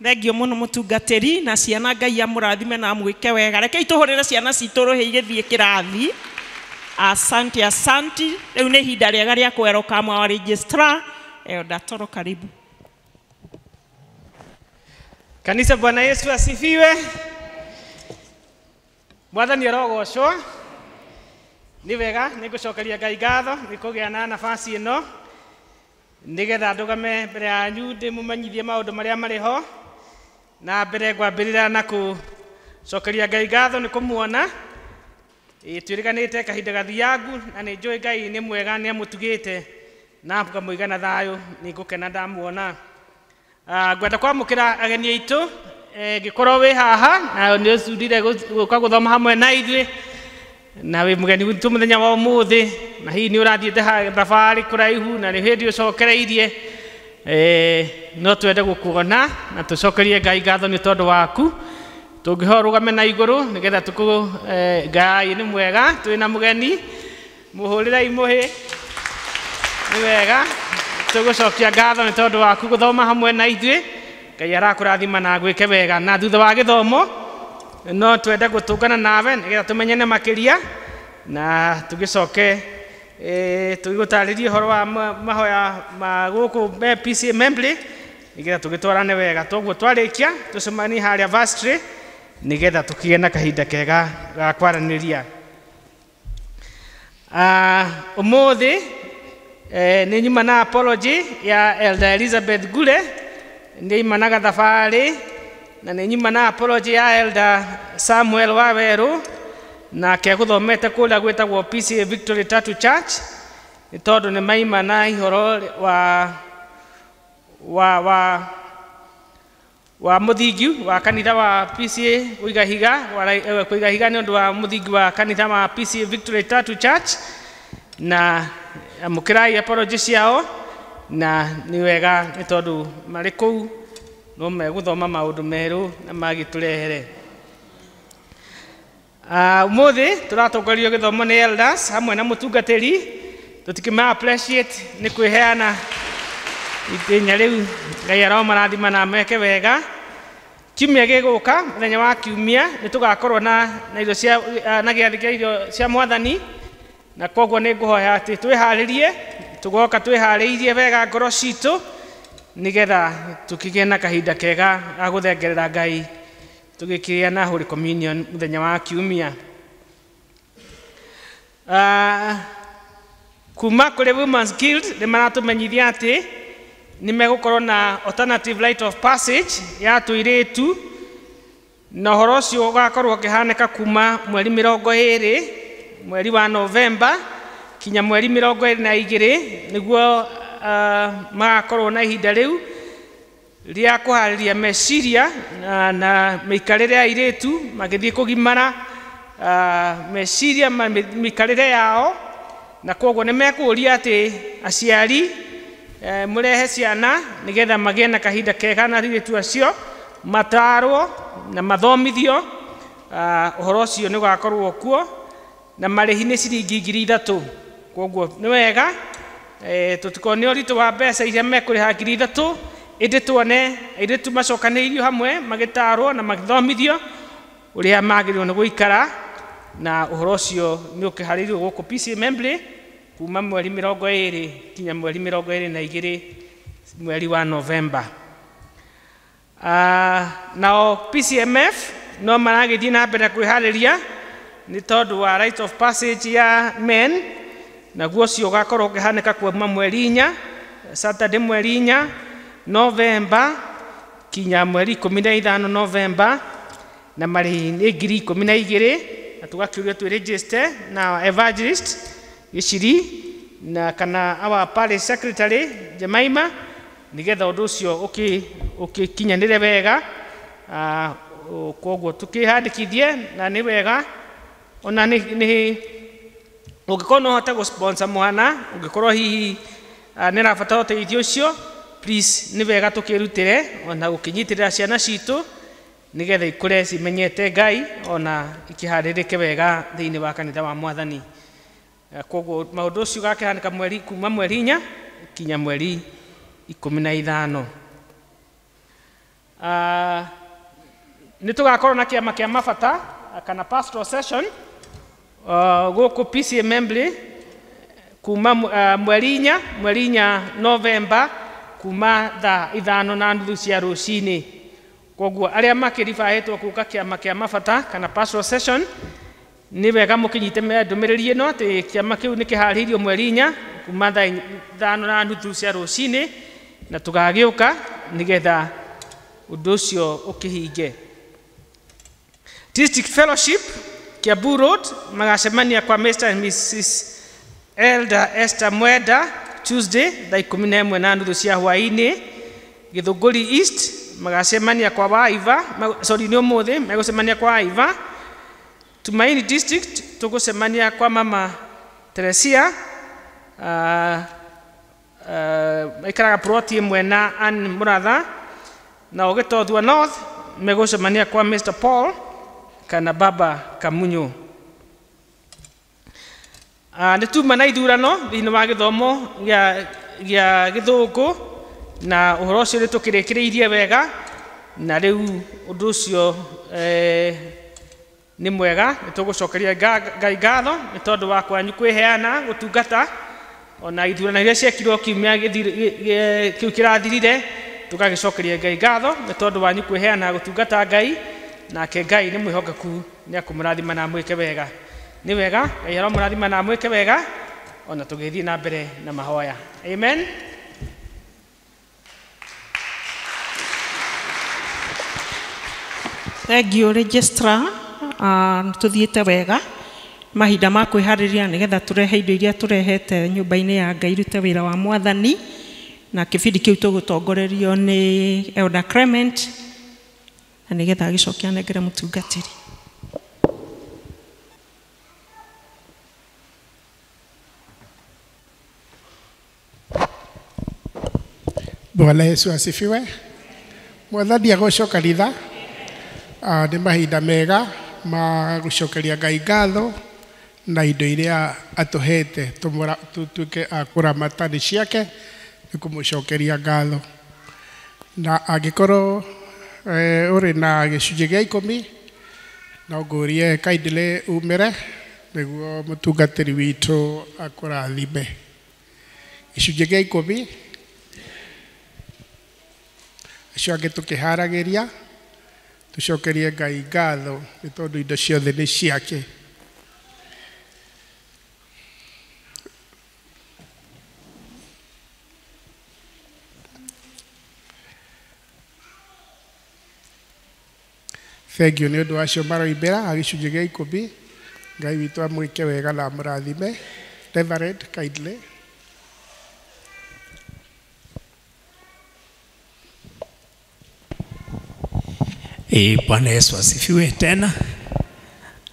Thengio muno mutungatĩri na ciana Ngai amũrathime na amwĩke wega. Rekei tũhũrĩre ciana citũ rũhĩ igĩthiĩ kĩrathi. Asante, asante. Rĩu nĩ ihinda rĩega rĩa kwerũka wa registrar Elder Toro, karibu. Kanisa, Bwana Yesu asifiwe. Mwathani arogocwo. Nĩ wega nĩ ngũcokeria Ngai ngatho nĩ kũgĩa na nafasi ĩno nĩgetha ndũgame mbere yanyu ndĩmũmenyithie maũndũ marĩa marĩ ho. Na mbere ngwambĩrĩra na kũcokeria Ngai ngatho nĩ kũmuona. Twĩrĩganĩte kahinda gathiangu na nĩ njũĩ Ngai nĩ mwega nĩ amũtugĩte na akamũiga na thayũ, nĩ ngũkena ndamuona. Ngwenda kwamũkĩra ageni aitũ ngĩkorwo wĩ haha na nĩ ũcurire gũka gũthoma hamwe na ithuĩ na wĩ mũgeni witũ mũthenya wa ũmũthĩ na hihi nĩ ũrathiĩte thabarĩ kũraihu na nĩ hĩndĩ ũcokereirie no twende gũkuona na tũcokerie Ngai ngatho nĩ tondũ waku. Tũngĩhoya ũrũgame na igũrũ nĩgetha tũkũ Ngai nĩ mwega twĩna mũgeni mũhũrĩrei mũhĩ nĩ wega tũgũcokia ngatho nĩ tondũ waku gũthoma hamwe na ithuĩ. Ngai arakũrathima na agwĩke wega. Na thutha wa gĩthomo no twende gũtũngana nawe nĩgetha tũmenyane makĩria na tũgĩcoke tũgĩgũtarĩrie ũhoro wa mahoya ma gũkũ PCA Membley nĩgetha tũgĩtwarane wega. Toguo twarĩkia tũcemanie harĩa vestry nĩgetha tũkĩgĩe na kahinda kega ga kwaranĩria. Ũmũthĩ nĩ nyuma na apology ya Elder Elizabeth Gule, nĩ imanaga thabarĩ, na nĩ nyuma na apology ya Elder Samuel Waweru nake agũthomete kũrĩa gwĩtagwo PCA Victory Tattoo Church nĩ tondũ nĩ maima na ihoro wa mũthingi wa kanitha wa PCA kũiga higa kũiga higa nĩ ũndũ wa mũthingi wa kanitha wa PCA Victory Tattoo Church na amũkĩrai apology ciao na nĩ wega nĩ tondũ marĩ kũu no megũthoma maũndũ merũ na magĩtũrehere. Ũmũthĩ tũratongorio gĩthomo nĩ elders hamwe na mũtungatĩri tũtikĩma appreciate nĩ kwĩheana Itinya rĩu Ngai aromarathima na meke wega. Kiumia gĩgũka mũthenya wa kiumia nĩ tũgakorwo na irio cia na gĩathĩ kĩa irio cia mwathani, na koguo nĩ ngũhoya atĩ twĩharĩrie, tũgoka twĩharĩirie wega ngoro citũ nĩgetha tũkĩgĩe na kahinda kega ga gũthengerera Ngai tũgĩkĩrĩa na Holy Communion mũthenya wa kiumia. Kuma kũrĩ Women's Guild nĩ maratũmenyithia atĩ nĩ megũkorwo na alternative rite of passage ya tũirĩtu, na ũhoro ũcio ũgakorwo ũkĩhanĩka kuma mweri 20 mweri wa Novemba kinya mweri 22 nĩguo magakorwo na ihinda rĩu rĩa kũharĩria meciria na mĩikarĩre ya airĩtu magĩthiĩ kũgimara meciria mĩikarĩre yao, na koguo nĩ mekũũria atĩ aciari mũrehe ciana nĩgetha magĩe na kahinda kega na airĩtu acio matarwo na mathomithio. Ũhoro ũcio nĩ ũgakorwo kuo na marĩhi nĩ ciringi 3,000. Koguo nĩ wega tũtikone ũritũ wa mbeca iria mekũrĩha 3,000, ĩndĩ tuone airĩtu macokanĩrĩirio hamwe magĩtarwo na magĩthomithio ũrĩa magĩrĩirwo nĩ gũikara, na ũhoro ũcio nĩ ũkĩharĩirio gũkũ PCEA Membley kuma mweri 20 kinya mweri 22 mweri wa Novemba. Nao PCMF no maragĩthiĩ na mbere kwĩharĩria nĩ tondũ wa rite of passage ya men, naguo ũcio ũgakorwo ũkĩhanĩka kuma mweri 4, Saturday mweri 4 Novemba kinya mweri 15 Novemba, na marĩhi nĩ 12,000, na tũgakĩũrio twĩregister na evangelist Gĩciri na kana our parish secretary Jemaima nĩgetha ũndũ ũcio ũkĩkinyanĩre wega. Koguo tũkĩhandĩkithie na nĩ wega ona nĩ ũngĩkorwo no ũhote gũ-sponsor mwana, ũngĩkorwo hihi nĩ arabatara ũteithio ũcio, please nĩ wega tũkĩrutĩre ona gũkĩnyitĩrĩra ciana citũ nĩgetha ikũre cimenyete Ngai ona ikĩharĩrĩke wega thĩinĩ wa kanitha wa mwathani. Koguo maũndũ ũcio gakĩhanĩka mweri kuma mweri 4 kinya mweri 15. Nĩ tũgakorwo na kĩama kĩa mabata kana pastoral session gũkũ PCEA Membley kuma mweri 4 Novemba kuma thaa 5:30 cia rũcinĩ. Koguo arĩa makĩribahĩtwo gũka kĩama kĩa mabata kana pastoral session nĩ wega mũkĩnyite ndũmĩrĩri ĩno atĩ kĩama kĩu nĩ kĩharĩirio mweri 4 kuma thaa 5:30 cia rũcinĩ, na tũgagĩũka nĩgetha ũndũ ũcio ũkĩhinge. District Fellowship Kiambu Road magacemania kwa Mr. and Mrs. Elder Esther Mwenda Tuesday thaa 11:30 cia hwaĩ-inĩ. Gĩthũngũri East magacemania kwa Waiva, sorry nĩ ũmũthĩ megũcemania kwa Waiva. Tumaini District tũgũcemania kwa Mama Teresia, aikaraga ploti ĩmwe na Ann Mũratha. Na Gĩtothua North megũcemania kwa Mr. Paul kana Baba Kamunyu. Nĩ tuma na ithurano thĩinĩ wa gĩthomo gĩa gĩthũngũ, na ũhoro ũcio nĩ tũkĩrĩkĩrĩirie wega, na rĩu ũndũ ũcio nĩ mwega. Nĩ tũgũcokeria Ngai ngatho nĩ tondũ wa kwanyu kwĩheana gũtungata ona ithurano iria ciekirwo kiumia kĩu kĩrathirire, tũgagĩcokeria Ngai ngatho nĩ tondũ wanyu kwĩheana gũtungata Ngai, nake Ngai nĩ mwĩhokeku nĩ akũmũrathima na amwĩke wega. Nĩ wega Ngai aromũrathima na amwĩke wega ona tũgĩthiĩ na mbere na mahoya. Amen. Thank you, Registrar. Tũthiĩte wega mahinda ma kwĩharĩria nĩgetha tũrehe indo iria tũrehete nyũmba-inĩ ya Ngai irute wĩra wa mwathani, na kĩbindi kĩu tũgũtongorerio nĩ Elder Clement, na nĩgetha agĩcoke anengere mũtungatĩri. Bwana Yesu asifiwe. Mwathani agocwo kanitha. Nĩ mahinda mega ma gũcokeria Ngai ngatho na indo iria atũhete tũtuĩke a kũramata nĩ ciake, Nĩ kũmũcokeria ngatho. Na angĩkorwo ũrĩ na gĩcunjĩ gĩa 10 no ngũrie kindly umĩre nĩguo mũtungatĩri witũ akũrathime. Gĩcunjĩ gĩa 10 acio angĩ tũkĩharagĩria tũcokerie Ngai ngatho nĩ tondũ indo ciothe nĩ ciake. Thank you nĩ ũndũ wacio maroimbĩra a gĩcunjĩ gĩa 10. Ngai witũ amwĩke wega na amũrathime. Reverend, kindly. Bwana Yesu asifiwe tena.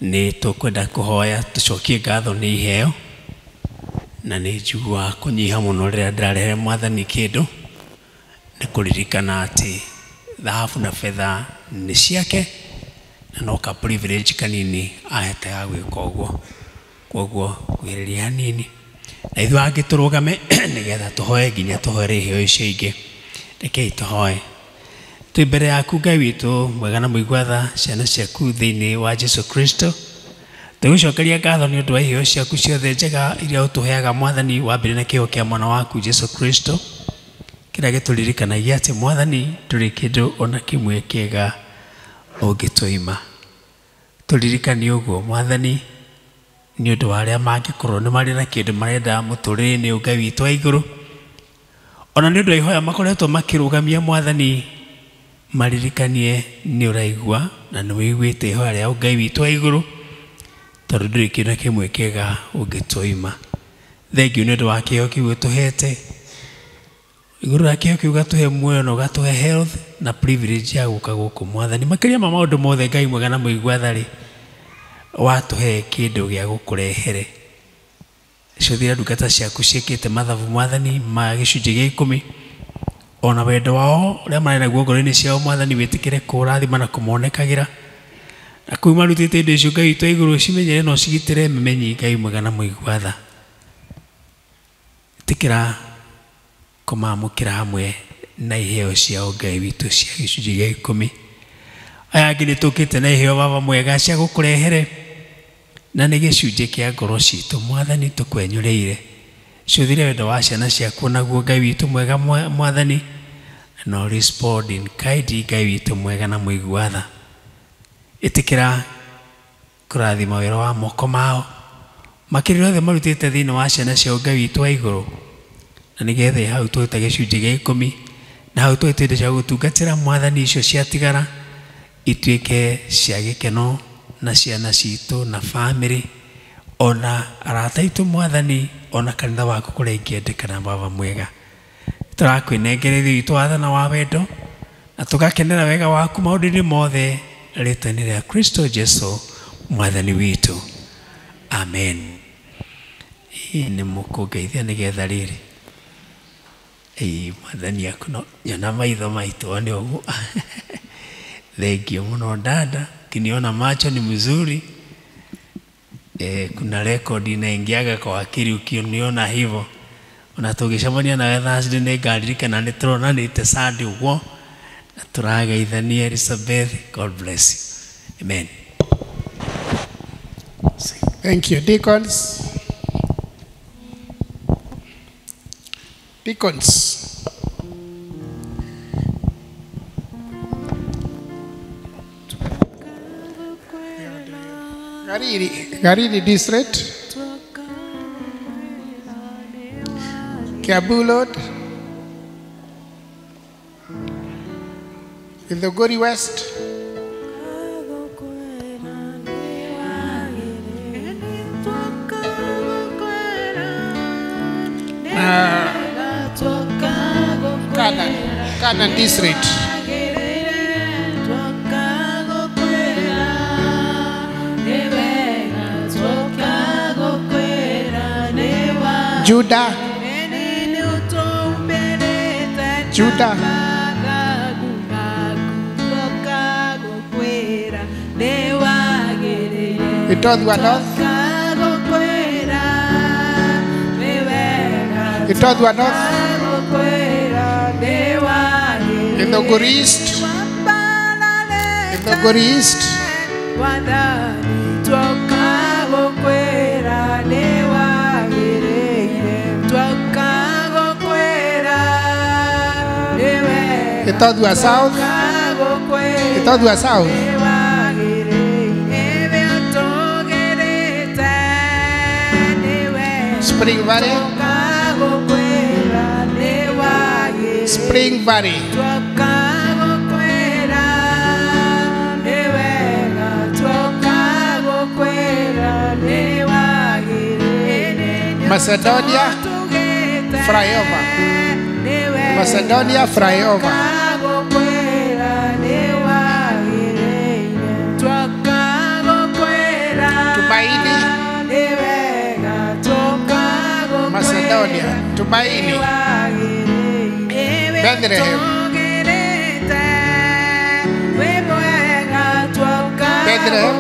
Nĩ tũkwenda kũhoya tũcokie ngatho nĩ iheo, na nĩ njiguaga kũnyiha mũno rĩrĩa ndĩrarehere mwathani kĩndũ, nĩ kũririkana atĩ thahabu na betha nĩ ciake, na no ka privilege kanini ahete ga gwĩka ũguo. Koguo kwĩrĩria hanini na ithuĩ angĩ tũrũgame nĩgetha tũhoe nginya tũhoere iheo icio ingĩ. Rekei tũhoe. Twĩ mbere yaku Ngai witũ mwega na mũigua tha, ciana ciaku thĩinĩ wa Jesu Kristo. Tũgũcokeria ngatho nĩ ũndũ wa iheo ciaku ciothe njega iria ũtũheaga mwathani, wambere na kĩheo kĩa mwana waku Jesu Kristo, kĩrĩa gĩtũririkanagia atĩ mwathani ndũrĩ kĩndũ ona kĩmwe kĩega ũngĩtũima. Tũririkanie ũguo mwathani nĩ ũndũ wa arĩa mangĩkorwo nĩ marĩ na kĩndũ marenda mũtũrĩre-inĩ Ngai witũ wa igũrũ, ona nĩ ũndũ wa ihoya makoretwo makĩrũgamia mwathani, maririkanie nĩ ũraigua na nĩ wĩiguĩte ihoya rĩa Ngai witũ wa igũrũ, tondũ ndũrĩ kĩndũ na kĩmwe kĩega ũngĩtũima. Thengiũ nĩ ũndũ wa kĩheo kĩu ũtũhete. Igũrũ rĩa kĩheo kĩu ũgatũhe muoyo na ũgatũhe health na privilege ya gũka gũkũ mwathani. Makĩria ma maũndũ mothe Ngai mwega na mũigua tha rĩ, watũhe kĩndũ gĩa gũkũrehere. Ciothe ndungata ciaku ciĩkĩte mathabu mwathani ma gĩcunjĩ gĩa 10, ona wendo wao ũrĩa marĩ naguo ngoro-inĩ ciao mwathani wĩtĩkĩre kũrathima na kũmonekagĩra, na kũu marutĩte indo icio Ngai witũ wa igũrũ cimenyere na ũcigitĩre memenyi Ngai mwega na mũigua tha. Ĩtĩkĩra kũmamũkĩra hamwe na iheo ciao Ngai witũ cia gĩcunjĩ gĩa 10. Aya angĩ nĩ tũkĩte na iheo baba mwega cia gũkũrehere, na nĩ gĩcunjĩ kĩa ngoro citũ mwathani tũkwenyũrĩire. Ciũthire wendo wa ciana ciaku naguo Ngai witũ mwega mwathani, no respond in kind Ngai witũ mwega na mũigua tha. Ĩtĩkĩra kũrathima wĩra wa moko mao makĩria othe marutĩte thĩinĩ wa ciana ciao Ngai witũ wa igũrũ, na nĩgetha hau tũruta gĩcunjĩ gĩa 10 na hau tũrute indo cia gũtungatĩra mwathani icio ciatigara ituĩke cia gĩkeno na ciana citũ na bamĩrĩ ona arata aitũ mwathani, ona kanitha waku kũrĩa ingĩendekana baba mwega. Tũrakwĩnengereria witũ wathana wa wendo na tũgakenera wega waku maũndũ-inĩ mothe rĩtwa-inĩ rĩa Kristo Jesu mwathani witũ, amen. Nĩ mũkũngeithia nĩgetha rĩrĩ mwathani aku no nyona maitho maitũ nĩ ũguo. Thengiũ mũno dada, ukiniona macho ni mzuri. Kuna rekodi inaingiaga kwa akili ukiniona hivyo. Ona tũgĩcemania nawe Thursday nĩ ngaririkana nĩ tũronanĩte Sunday ũguo, na tũrageithania. Elizabeth, God bless you. Amen. Thank you. Deacons. Deacons. Gariri District, Kiambu Road, Githunguri West, Kanan District. Judah, Judah, Itothua North, Itothua North, Githunguri East. Githunguri East. Gitothua South. Gitothua South. Spring Valley. Spring Valley. Macedonia Flyover. Macedonia Flyover. Tumaini. Macedonia. Tumaini. Bethlehem. Bethlehem.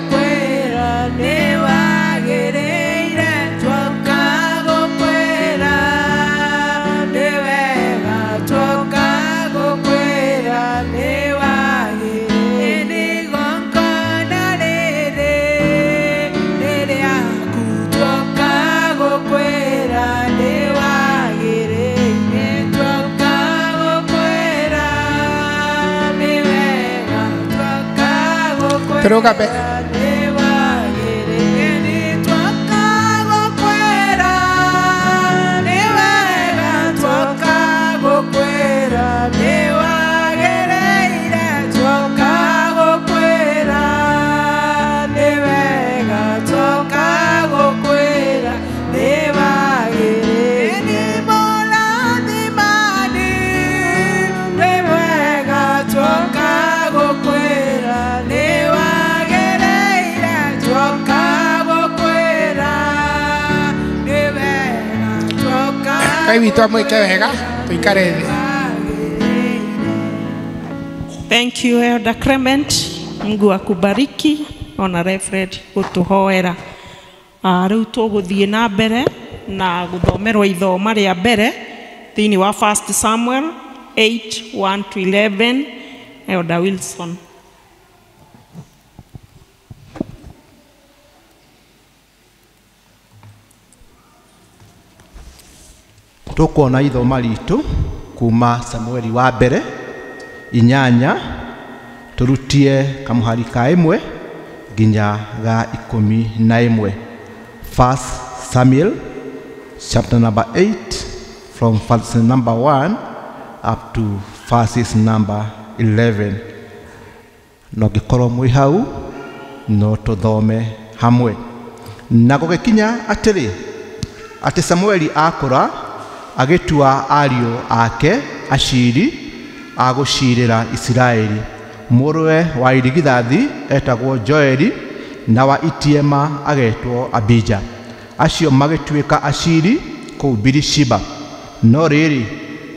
Turugabe. Ngai witũ amwĩke wega tũikare thĩ. Thank you, Elder Clement. Mungu akubariki ona Reverend gutuhoera. Rĩu tũgũthiĩ na mbere na gũthomerwo ithoma rĩa mbere thĩinĩ wa 1 Samuel 8:1 to 11. Elder Wilson. Tukuona ithoma ritu kuma Samueli wa mbere 8 turutie kamuhari ka 1 nginya ga 11. 1 Samuel chapter number 8 from verse number 1 up to verses number 11. No gikorwo mwi hau no tuthome hamwe. Na gũgĩkinya atĩrĩ atĩ Samueli akũra agĩtua ariũ ake aciri a gũcirĩra Isiraeli. Mũrũwe wa irigithathi etagwo Joeli na wa itiema agetwo Abija. Acio magĩtuĩka aciri kũu Birishiba. No rĩrĩ,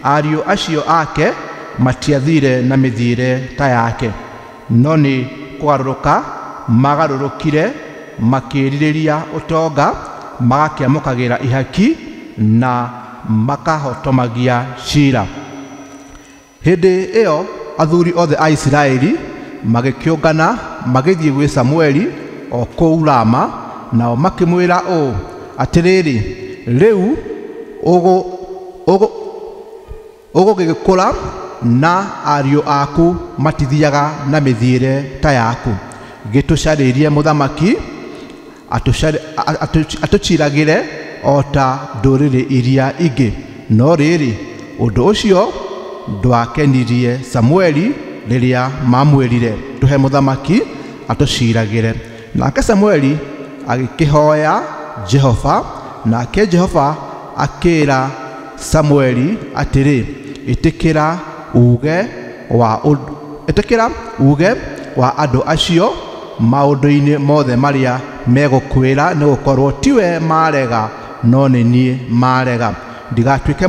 ariũ acio ake matiathire na mĩthiĩre ta yake, no nĩ kũgarũrũka magarũrũkire makĩrirĩria ũtonga, magakĩamũkagĩra ihaki na makahotomagia cira. Hĩndĩ ĩyo athuri othe a Isiraeli magĩkĩũngana magĩthiĩ gwĩ Samueli o kũu Rama, nao makĩmwĩra ũũ, atĩrĩrĩ, rĩu ũgũgĩkũra na ariũ aku matithiaga na mĩthiĩre ta yaku. Gĩtũcarĩrie mũthamaki atũciragĩre o ta ndũrĩrĩ iria ingĩ. No rĩrĩ, ũndũ ũcio ndwakenirie Samueli rĩrĩa mamwĩrire tũhe mũthamaki atũciragĩre. Nake Samueli agĩkĩhoya Jehova, nake Jehova akĩra Samueli atĩrĩ, ĩtĩkĩra uge wa andũ acio maũndũ-inĩ mothe marĩa megũkwĩra, nĩgũkorwo tiwe marega no nĩ niĩ marega. Ndigatuĩke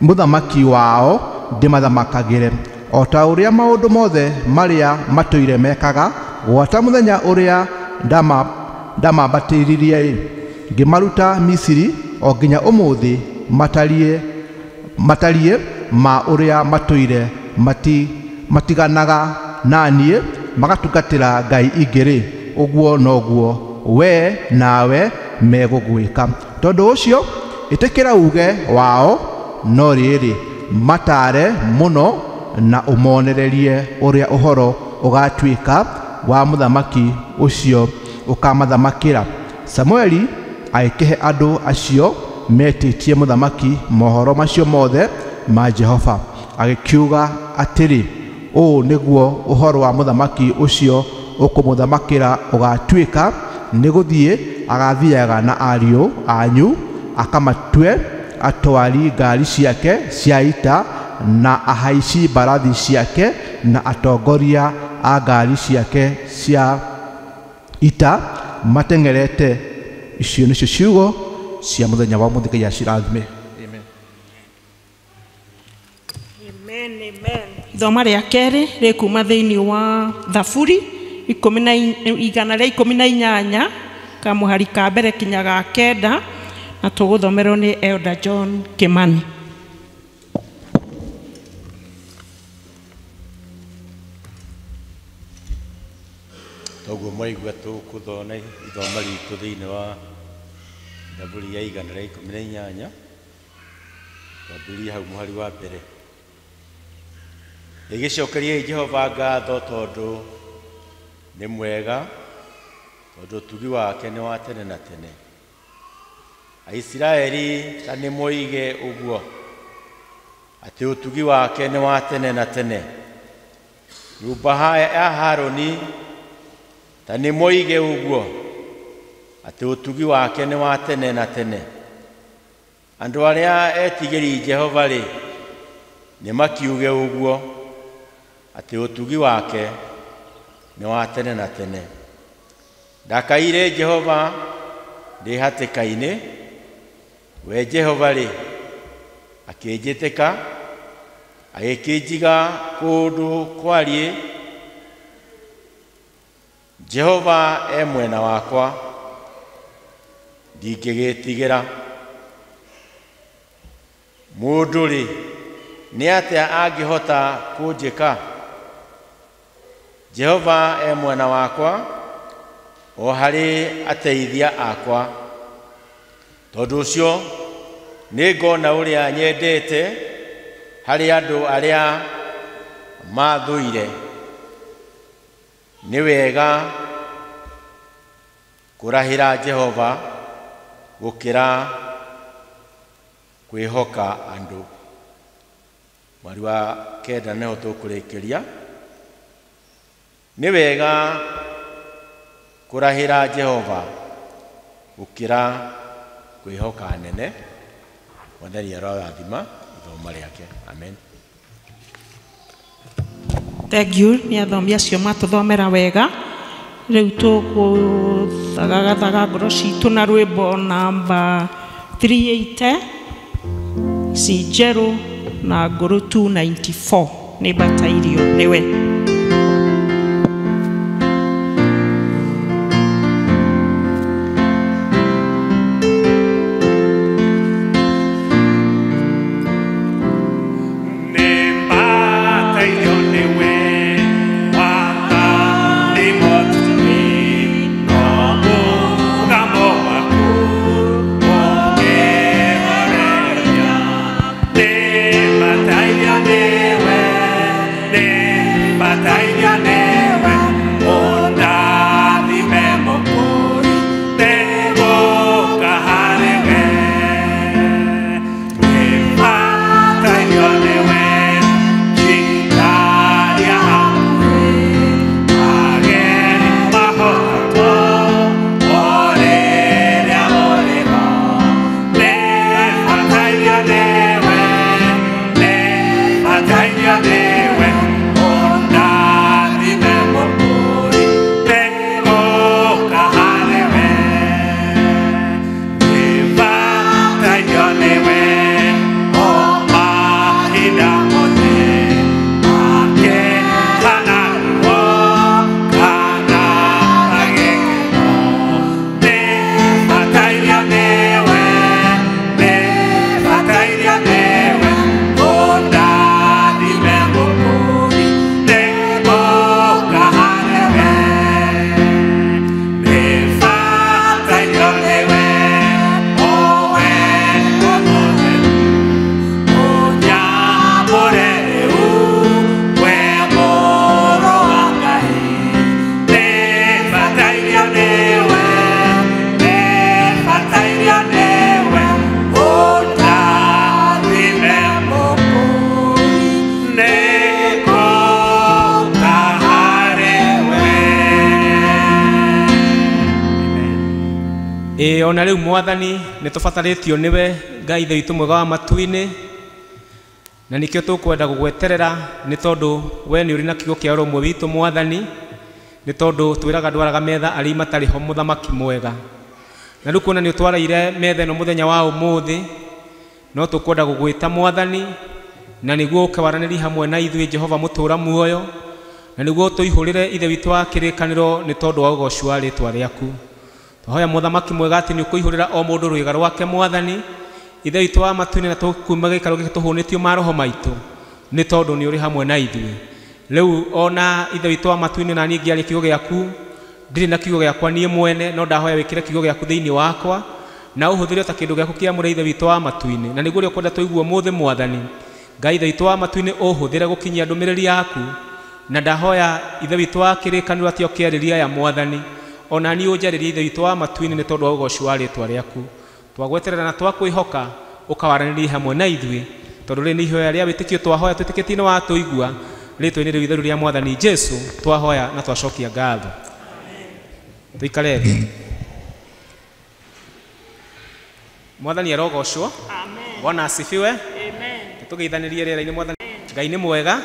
mũthamaki wao ndĩmathamakagĩre, o ta ũrĩa maũndũ mothe marĩa matũire mekaga gwata mũthenya ũrĩa ndamambatĩririe, ngĩmaruta Misiri o nginya ũmũthĩ matariĩ matariĩ ma ũrĩa matũire matiganaga na niĩ magatungatĩra ngai ingĩ-rĩ, ũguo noguo we nawe megũgwĩka. Tondũ ũcio ĩtĩkĩra uge wao, no rĩrĩ matare mũno na ũmonererie ũrĩa ũhoro ũgatuĩka wa mũthamaki ũcio ũkamathamakĩra. Samueli agĩkĩhe andũ acio metĩtie mũthamaki mohoro macio mothe ma Jehova, agĩkiuga atĩrĩ, ũũ nĩguo ũhoro wa mũthamaki ũcio ũkũmũthamakĩra ũgatuĩka, nĩ gũthiĩ agathiaga na ariũ anyu akamatue atwari ngari ciake cia ita na ahaici mbarathi ciake na atongoria a ngari ciake cia ita mateng'erete. Icio nĩcio ciugo cia mũthenya wa ũmũthĩ. Ngai acirathime. Amen, amen. Ithoma rĩa kerĩ rĩkuma thĩinĩ wa Thaburi 118 kamũhari ka mbere kinya ga 9, na tũgũthomerwo nĩ Elder John Kimani. Toguo mwaigua tũkũthona ithoma ritũ thĩinĩ wa Thaburi ya 118, twambĩrĩrie hau mũhari wa mbere. Ĩgĩcokeriai Jehova ngatho tondũ nĩ mwega, tondũ ũtugi wake nĩ wa tene na tene. Aisiraeli ta nĩ moige ũguo, atĩ ũtugi wake nĩ wa tene na tene. Nyũmba ya Harũni ta nĩ moige ũguo, atĩ ũtugi wake nĩ wa tene na tene. Andũ arĩa etigĩri Jehova-rĩ, nĩ makiuge ũguo, atĩ ũtugi wake nĩ wa tene na tene. Ndakaire Jehova ndĩ hatĩka-inĩ, we Jehova-rĩ, akĩnjĩtĩka, agĩkĩnjiga kũndũ kwariĩ. Jehova e mwena wakwa, ndingĩgĩtigĩra. Mũndũ-rĩ, nĩ atĩa angĩhota kũnjĩka? Jehova e mwena wakwa, o harĩ ateithia akwa. Tondũ ũcio nĩngona ũrĩa nyendete harĩ andũ arĩa mathũire. Nĩ wega kũrahĩra Jehova gũkĩra kwĩhoka andũ. Mweri wa 9 nĩho tũkũrĩkĩria. Nĩ wega kũrahĩra Jehova gũkĩra kwĩhoka nene. Mwathani arorathima ithoma rĩake. Amen. Thank you nĩ athomi acio matũthomera wega. Rĩu tũgũthagathaga ngoro citũ na rwĩmbo namba 380 ici njerũ na ngũrũ 294 nĩ mbatairio nĩwe. Nĩ Ĩĩ ona rĩu Mwathani nĩ tũbatarĩtio nĩwe Ngai Ithe witũ mwega wa matu-inĩ, na nĩkĩo tũkwenda gũgweterera nĩ tondũ we nĩ ũrĩ na kiugo kĩa ũrũmwe witũ Mwathani, nĩ tondũ twĩraga ndwaraga metha arĩa matarĩ ho mũthamaki mwega. Na rĩu kuona nĩ ũtwaraire metha ĩno mũthenya wa ũmũthĩ, no tũkwenda gũgwĩta Mwathani, na nĩguo ũke waranĩrie hamwe na ithuĩ Jehova mũtũũra muoyo, na nĩguo tũihũrĩre Ithe witũ wa kĩrĩkanĩro nĩ tondũ wa ũgoci wa rĩtwa rĩaku. Twahoya mũthamaki mwega atĩ nĩ ũkũihũrĩra o mũndũ rwĩga rwake Mwathani, Ithe witũ wa matu-inĩ, na tũkuuma gĩikaro gĩkĩ tũhũnĩtio maroho maitũ nĩ tondũ nĩ ũrĩ hamwe na ithuĩ. Rĩu ona Ithe witũ wa matu-inĩ, na niĩ ngĩaria kiugo gĩaku, ndirĩ na kiugo gĩakwa niĩ mwene, no ndahoya wĩkĩre kiugo gĩaku thĩinĩ wakwa na ũhũthĩre ta kĩndũ gĩaku kĩamũre Ithe witũ wa matu-inĩ, na nĩguo ũrĩa ũkwenda tũigue ũmũthĩ Mwathani. Ngai Ithe witũ wa matu-inĩ, ũhũthĩre gũkinyia ndũmĩrĩri yaku, na ndahoya Ithe witũ wa kĩrĩkanĩro atĩ ũkĩarĩria aya Mwathani, ona niĩ ũnjarĩrie Ithe witũ wa matu-inĩ nĩ tondũ wa ũgoci wa rĩtwa rĩaku. Twagweterera na twakwĩhoka ũkawaranĩrie hamwe na ithuĩ, tondũ rĩrĩ nĩ ihoya rĩa wĩtĩkio twahoya twĩtĩkĩtie nĩ watũigua. Rĩtwa-inĩ rĩu itheru rĩa Mwathani Jesu twahoya na twacokia ngatho. Tũikare thĩ. Mwathani arogocwo. Bwana asifiwe. Amen. Tũgeithanĩrie rĩera-inĩ Mwathani. Ngai nĩ mwega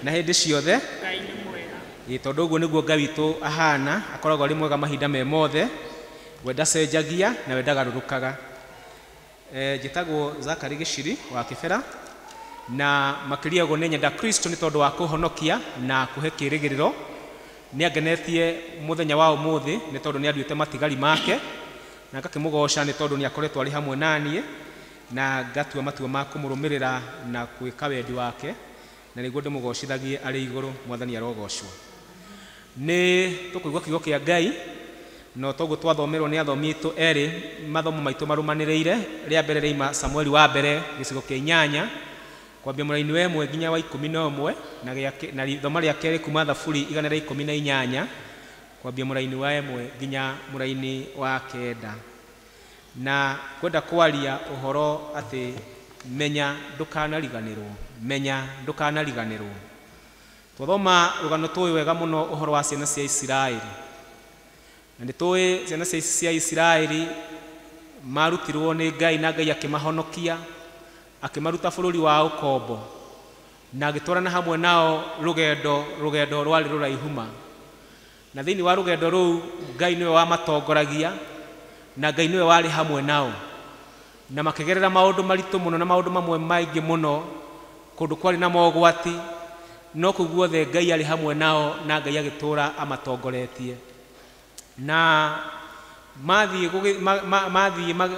na hĩndĩ ciothe. Ngai nĩ mwega. Ĩ tondũ ũguo nĩguo Ngai witũ ahana, akoragwo arĩ mwega mahinda me mothe, we ndacenjagia na we ndagarũrũkaga. Njĩtagwo Zakari Gĩciri wa Kĩbera, na makĩria ũguo nĩ nyenda Kristo nĩ tondũ wa kũhonokia na kũhe kĩĩrĩgĩrĩro. Nĩ angenetie mũthenya wa ũmũthĩ nĩ tondũ nĩ anduĩte matigari make, na ngakĩmũgoca nĩ tondũ nĩ akoretwo arĩ hamwe na niĩ, na ngatua matua ma kũmũrũmĩrĩra na gwĩka wendi wake, na nĩguo ndĩmũgocithagie arĩ igũrũ. Mwathani arogocwo. Nĩ tũkũigua kiugo kĩa Ngai, no toguo twathomerwo nĩ athomi aitũ erĩ mathomo maitũ marũmanĩrĩire. Rĩa mbere rĩima Samueli wa mbere gĩcigo kĩa 8 kwambia mũraini wa 1 nginya wa 11, na ithoma rĩa kerĩ kuma Thaburi 118 kwambia mũraini wa 1 nginya mũraini wa 9. Na kwenda kwaria ũhoro atĩ menya ndũkanariganĩrwo, menya ndũkanariganĩrwo. Twathoma rũgano tũĩ wega mũno ũhoro wa ciana cia Isiraeli, na nĩ tũĩ ciana cia Isiraeli marutirwo nĩ Ngai, na Ngai akĩmahonokia akĩmaruta bũrũri wa ũkombo, na agĩtwarana hamwe nao rũgendo rwarĩ rũraihu ma. Na thĩinĩ wa rũgendo rũu Ngai nĩwe wamatongoragia, na Ngai nĩwe warĩ hamwe nao, na makĩgerera maũndũ maritũ mũno na maũndũ mamwe maingĩ mũno, kũndũ kwarĩ na mogwati, no kũu guothe Ngai arĩ hamwe nao, na Ngai agĩtũũra amatongoretie. Na mathiĩ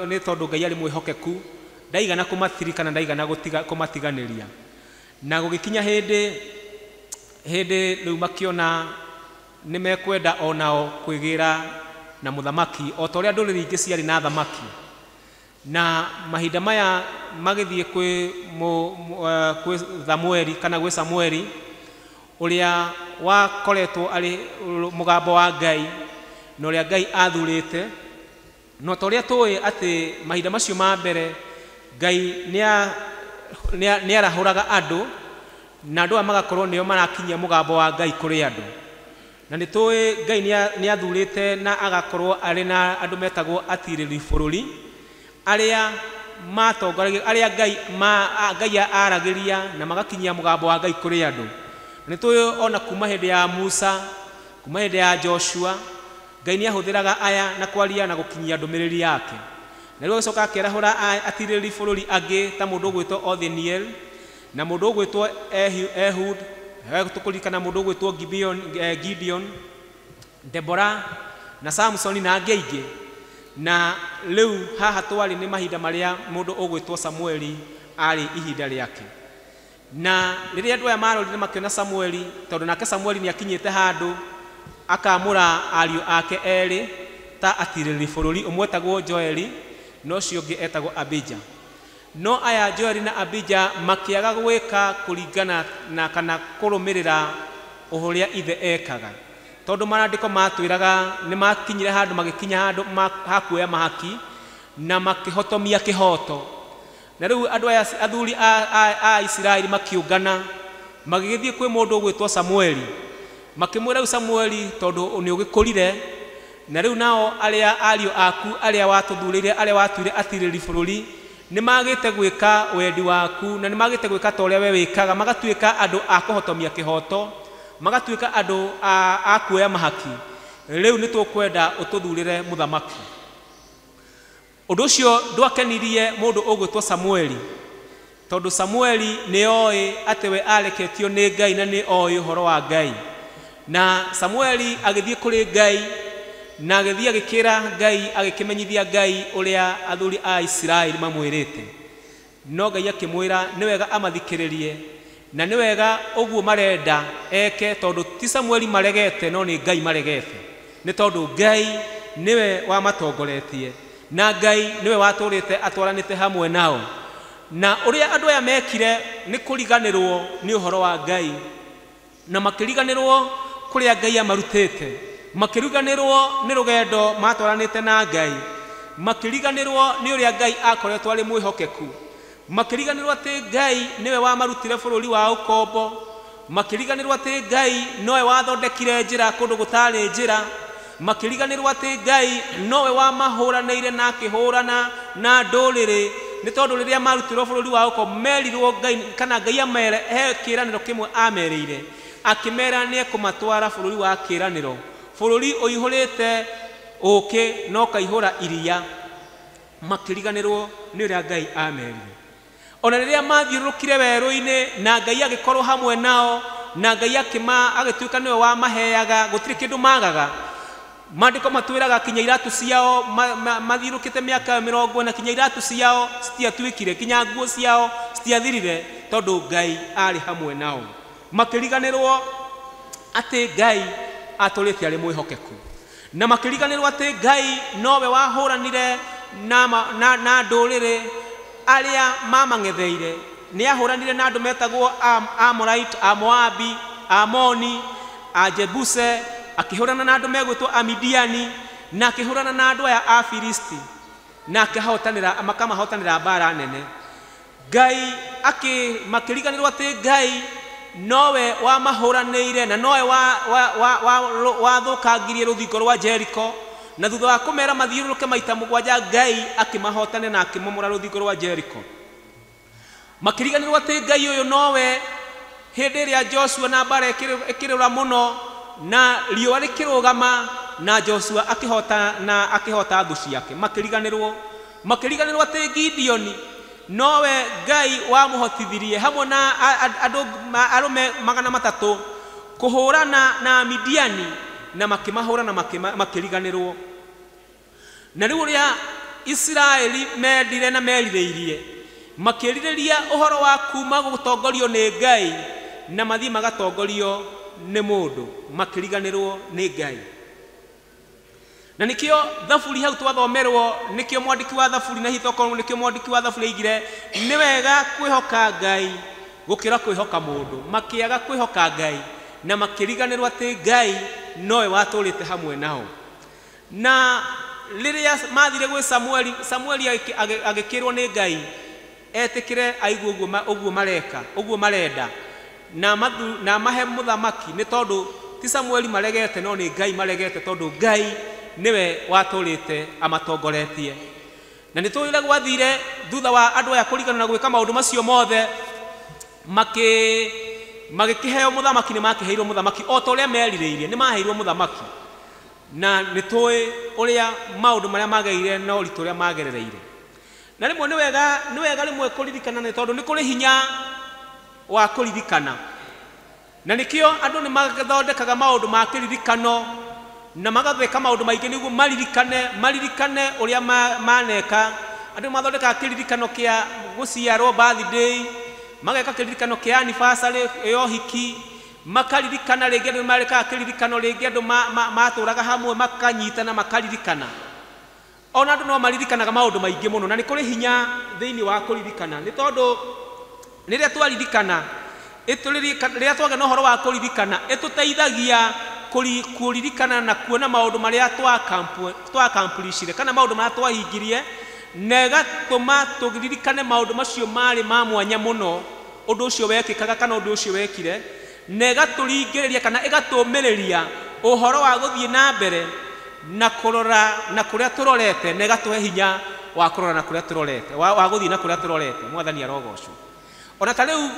nĩ tondũ Ngai arĩ mwĩhokeku, ndaigana kũmatirikana, ndaigana kũmatiganĩria. Na gũgĩkinya hĩndĩ rĩu makĩona nĩ mekwenda onao kwĩgĩra na mũthamaki o ta ũrĩa ndũrĩrĩ ingĩ ciarĩ na thamaki. Na mahinda maya magĩthiĩ kwĩ Samueli kana gwĩ Samueli ũrĩa wakoretwo arĩ mũgambo wa Ngai na ũrĩa Ngai athurĩte. No ta ũrĩa tũĩ atĩ mahinda macio ma mbere Ngai nĩ arahũraga andũ, na andũ aya magakorwo nĩo marakinyia mũgambo wa Ngai kũrĩ andũ. Na nĩ tũĩ Ngai nĩ athurĩte na agakorwo arĩ na andũ metagwo atirĩrĩri bũrũri, arĩa matongoragia, arĩa Ngai aragĩria na magakinyia mũgambo wa Ngai kũrĩ andũ. Nĩ tũĩ ona kuma hĩndĩ ya Musa, kuma hĩndĩ ya Joshua, Ngai nĩ ahũthĩraga aya na kwaria na gũkinyia ndũmĩrĩri yake. Na rĩu agĩcoka akĩarahũra atirĩrĩri bũrũri angĩ ta mũndũ ũgwĩtwo Othniel na mũndũ ũgwĩtwo Ehud, tũkũririkana mũndũ ũgwĩtwo Gideon, Deborah na Samsoni na angĩ aingĩ. Na rĩu haha twarĩ nĩ mahinda marĩa mũndũ ũgwĩtwo Samueli arĩ ihinda rĩake. Na rĩrĩa andũ aya marorire makĩona Samueli, tondũ nake Samueli nĩ akinyĩte handũ akamũra ariũ ake erĩ ta atirĩrĩri bũrũri, ũmwe etagwo Joeli na ũcio ũngĩ etagwo Abija. No aya Joeli na Abija makĩaga gwĩka kũringana na kana kũrũmĩrĩra ũrĩa ithe ekaga, tondũ marandĩko matwĩraga nĩ makinyire handũ magĩkinya handũ hakuoya mahaki na makĩhotomia kĩhoto. Na rĩu andũ aya athuri a Isiraeli makiũngana magĩgĩthiĩ kwĩ mũndũ ũgwĩtwo Samueli, makĩmwĩra rĩu Samueli, tondũ nĩ ũgĩkũrire Na rĩu nao arĩa ariũ aku arĩa watũthurĩire arĩa watuire atirĩri bũrũri nĩ magĩte gwĩka wendi waku na nĩ magĩte gwĩka ta ũrĩa we wĩkaga, magatuĩka andũ a kũhotomia kĩhoto, magatuĩka andũ a kuoya mahaki. Rĩu nĩ tũkwenda ũtũthurĩre mũthamaki. Ũndũ ũcio ndwakenirie mũndũ ũgwĩtwo Samueli, tondũ Samueli nĩ oĩ atĩ we areketio nĩ Ngai na nĩ oĩ ũhoro wa Ngai. Na Samueli agĩthiĩ kũrĩ Ngai na agĩthiĩ agĩkĩra Ngai, agĩkĩmenyithia Ngai ũrĩa athuri a Isiraeli mamwĩrĩte. No Ngai akĩmwĩra nĩ wega amathikĩrĩrie na nĩ wega ũguo marenda eke, tondũ ti Samueli maregete no nĩ Ngai maregete, nĩ tondũ Ngai nĩwe wamatongoretie na Ngai nĩwe watũrĩte atwaranĩte hamwe nao. Na ũrĩa andũ aya mekire nĩ kũriganĩrwo nĩ ũhoro wa Ngai, na makĩriganĩrwo kũrĩa Ngai amarutĩte, makĩriganĩrwo nĩ rũgendo matwaranĩte na Ngai, makĩriganĩrwo nĩ ũrĩa Ngai akoretwo arĩ mwĩhokeku, makĩriganĩrwo atĩ Ngai nĩwe wamarutire bũrũri wa ũkombo, makĩriganĩrwo atĩ Ngai nowe wathondekire njĩra kũndũ gũtarĩ njĩra, makĩriganĩrwo atĩ Ngai nowe wamahũranĩire na akĩhũrana na ndũrĩrĩ, nĩ tondũ rĩrĩa marutirwo bũrũri wa ũkombo merirwo Ngai, kana Ngai amere he kĩĩranĩro kĩmwe amerĩire, akĩmera nĩ ekũmatwara bũrũri wa kĩĩranĩro, bũrũri ũihũrĩte ũkĩ na ũkaihũra iria. Makĩriganĩrwo nĩ ũrĩa Ngai amerire. Ona rĩrĩa mathiũrũrũkire werũ-inĩ na Ngai agĩkorwo hamwe nao, na Ngai agĩtuĩka nĩwe wamaheaga, gũtirĩ kĩndũ magaga. Maandĩko matwĩraga kinya iratũ ciao mathiũrũrũkĩte mĩaka 40 kinya iratũ ciao citiatuĩkire, kinya nguo ciao citiathirire, tondũ Ngai arĩ hamwe nao. Makĩriganĩrwo atĩ Ngai atũrĩte arĩ mwĩhokeku, na makĩriganĩrwo atĩ Ngai nowe wahũranire na ndũrĩrĩ arĩa mamang'etheire. Nĩ ahũranire na andũ metagwo Amorite, Amoabi, Amoni, Ajebuse, akĩhũrana na andũ megwĩtwo Amidiani, na akĩhũrana na andũ aya a Filisti, na akĩhotanĩra, makamahotanĩra mbara nene. Ngai makĩriganĩrwo atĩ Ngai nowe wamahũranĩire na nowe wathũkangirie rũthingo rwa Jeriko, na thutha wa kũmera mathiũrũrũke maita 7 Ngai akĩmahotane na akĩmomora rũthingo rwa Jeriko. Makĩriganĩrwo atĩ Ngai ũyũ nowe hĩndĩ ĩrĩa Joshua na mbara ĩkĩrũra mũno na riũa rĩkĩrũgama na Joshua akĩhota na akĩhota thũ ciake. Makĩriganĩrwo atĩ Gideoni nowe Ngai wamũhotithirie hamwe na andũ arũme 300 kũhũrana na Midiani, na makĩmahũra na makĩriganĩrwo. Na rĩu ũrĩa Isiraeli mendire na merirĩirie, makĩrirĩria ũhoro wa kuma gũtongorio nĩ Ngai na mathiĩ magatongorio nĩ mũndũ, makĩriganĩrwo nĩ Ngai. Na nĩkĩo thaburi hau twathomerwo, nĩkĩo mwandĩki wa thaburi na hitho korwo nĩkĩo mwandĩki wa thaburi aigire nĩ wega kwĩhoka Ngai gũkĩra kwĩhoka mũndũ. Makĩaga kwĩhoka Ngai na makĩriganĩrwo atĩ Ngai nowe watũrĩte hamwe nao. Na rĩrĩa mathire gwĩ Samueli, Samueli agĩkĩrwo nĩ Ngai etĩkĩre aigue ũguo mareka, ũguo marenda, na mahe mũthamaki, nĩ tondũ ti Samueli maregete no nĩ Ngai maregete, tondũ Ngai nĩwe watũrĩte amatongoretie. Na nĩ tũĩ ũrĩa gwathire thutha wa andũ aya kũriganĩrwo na gwĩka maũndũ macio mothe, magĩkĩheo mũthamaki, nĩ makĩheirwo mũthamaki o ta ũrĩa merirĩirie, nĩ maheirwo mũthamaki. Na nĩ tũĩ ũrĩa maũndũ marĩa magereire na ũritũ ũrĩa magerereire. Na rĩmwe nĩ wega rĩmwe kũririkana, nĩ tondũ nĩ kũrĩ hinya wa kũririkana. Na nĩkĩo andũ nĩ mathondekaga maũndũ ma kĩririkano na magatheka maũndũ maingĩ nĩguo maririkane ũrĩa maneka. Andũ mathondekaga kĩririkano kĩa gũciarwo birthday, mageka kĩririkano kĩa anniversary ya ũhiki, makaririkana rĩngĩ andũ nĩmarekaga kĩririkano rĩngĩ andũ matũraga hamwe makanyitana makaririkana. Ona andũ no maririkanaga maũndũ maingĩ mũno, na nĩ kũrĩ hinya thĩinĩ wa kũririkana, nĩ tondũ rĩrĩa twaririkana, rĩrĩa twagĩa na ũhoro wa kũririkana, ĩtũteithagia kũririkana na kuona maũndũ marĩa twa-accomplishire kana maũndũ marĩa twahingirie, na ĩgatũma tũririkane maũndũ macio marĩ ma mwanya mũno, ũndũ ũcio wekĩkaga kana ũndũ ũcio wekire, na ĩgatũringĩrĩria kana ĩgatũmĩrĩria ũhoro wa gũthiĩ na mbere na kũrora na kũrĩa tũrorete na ĩgatũhe hinya wa kũrora na kũrĩa tũrorete wa gũthiĩ na kũrĩa tũrorete. Mwathani arogocwo. Ona ta rĩu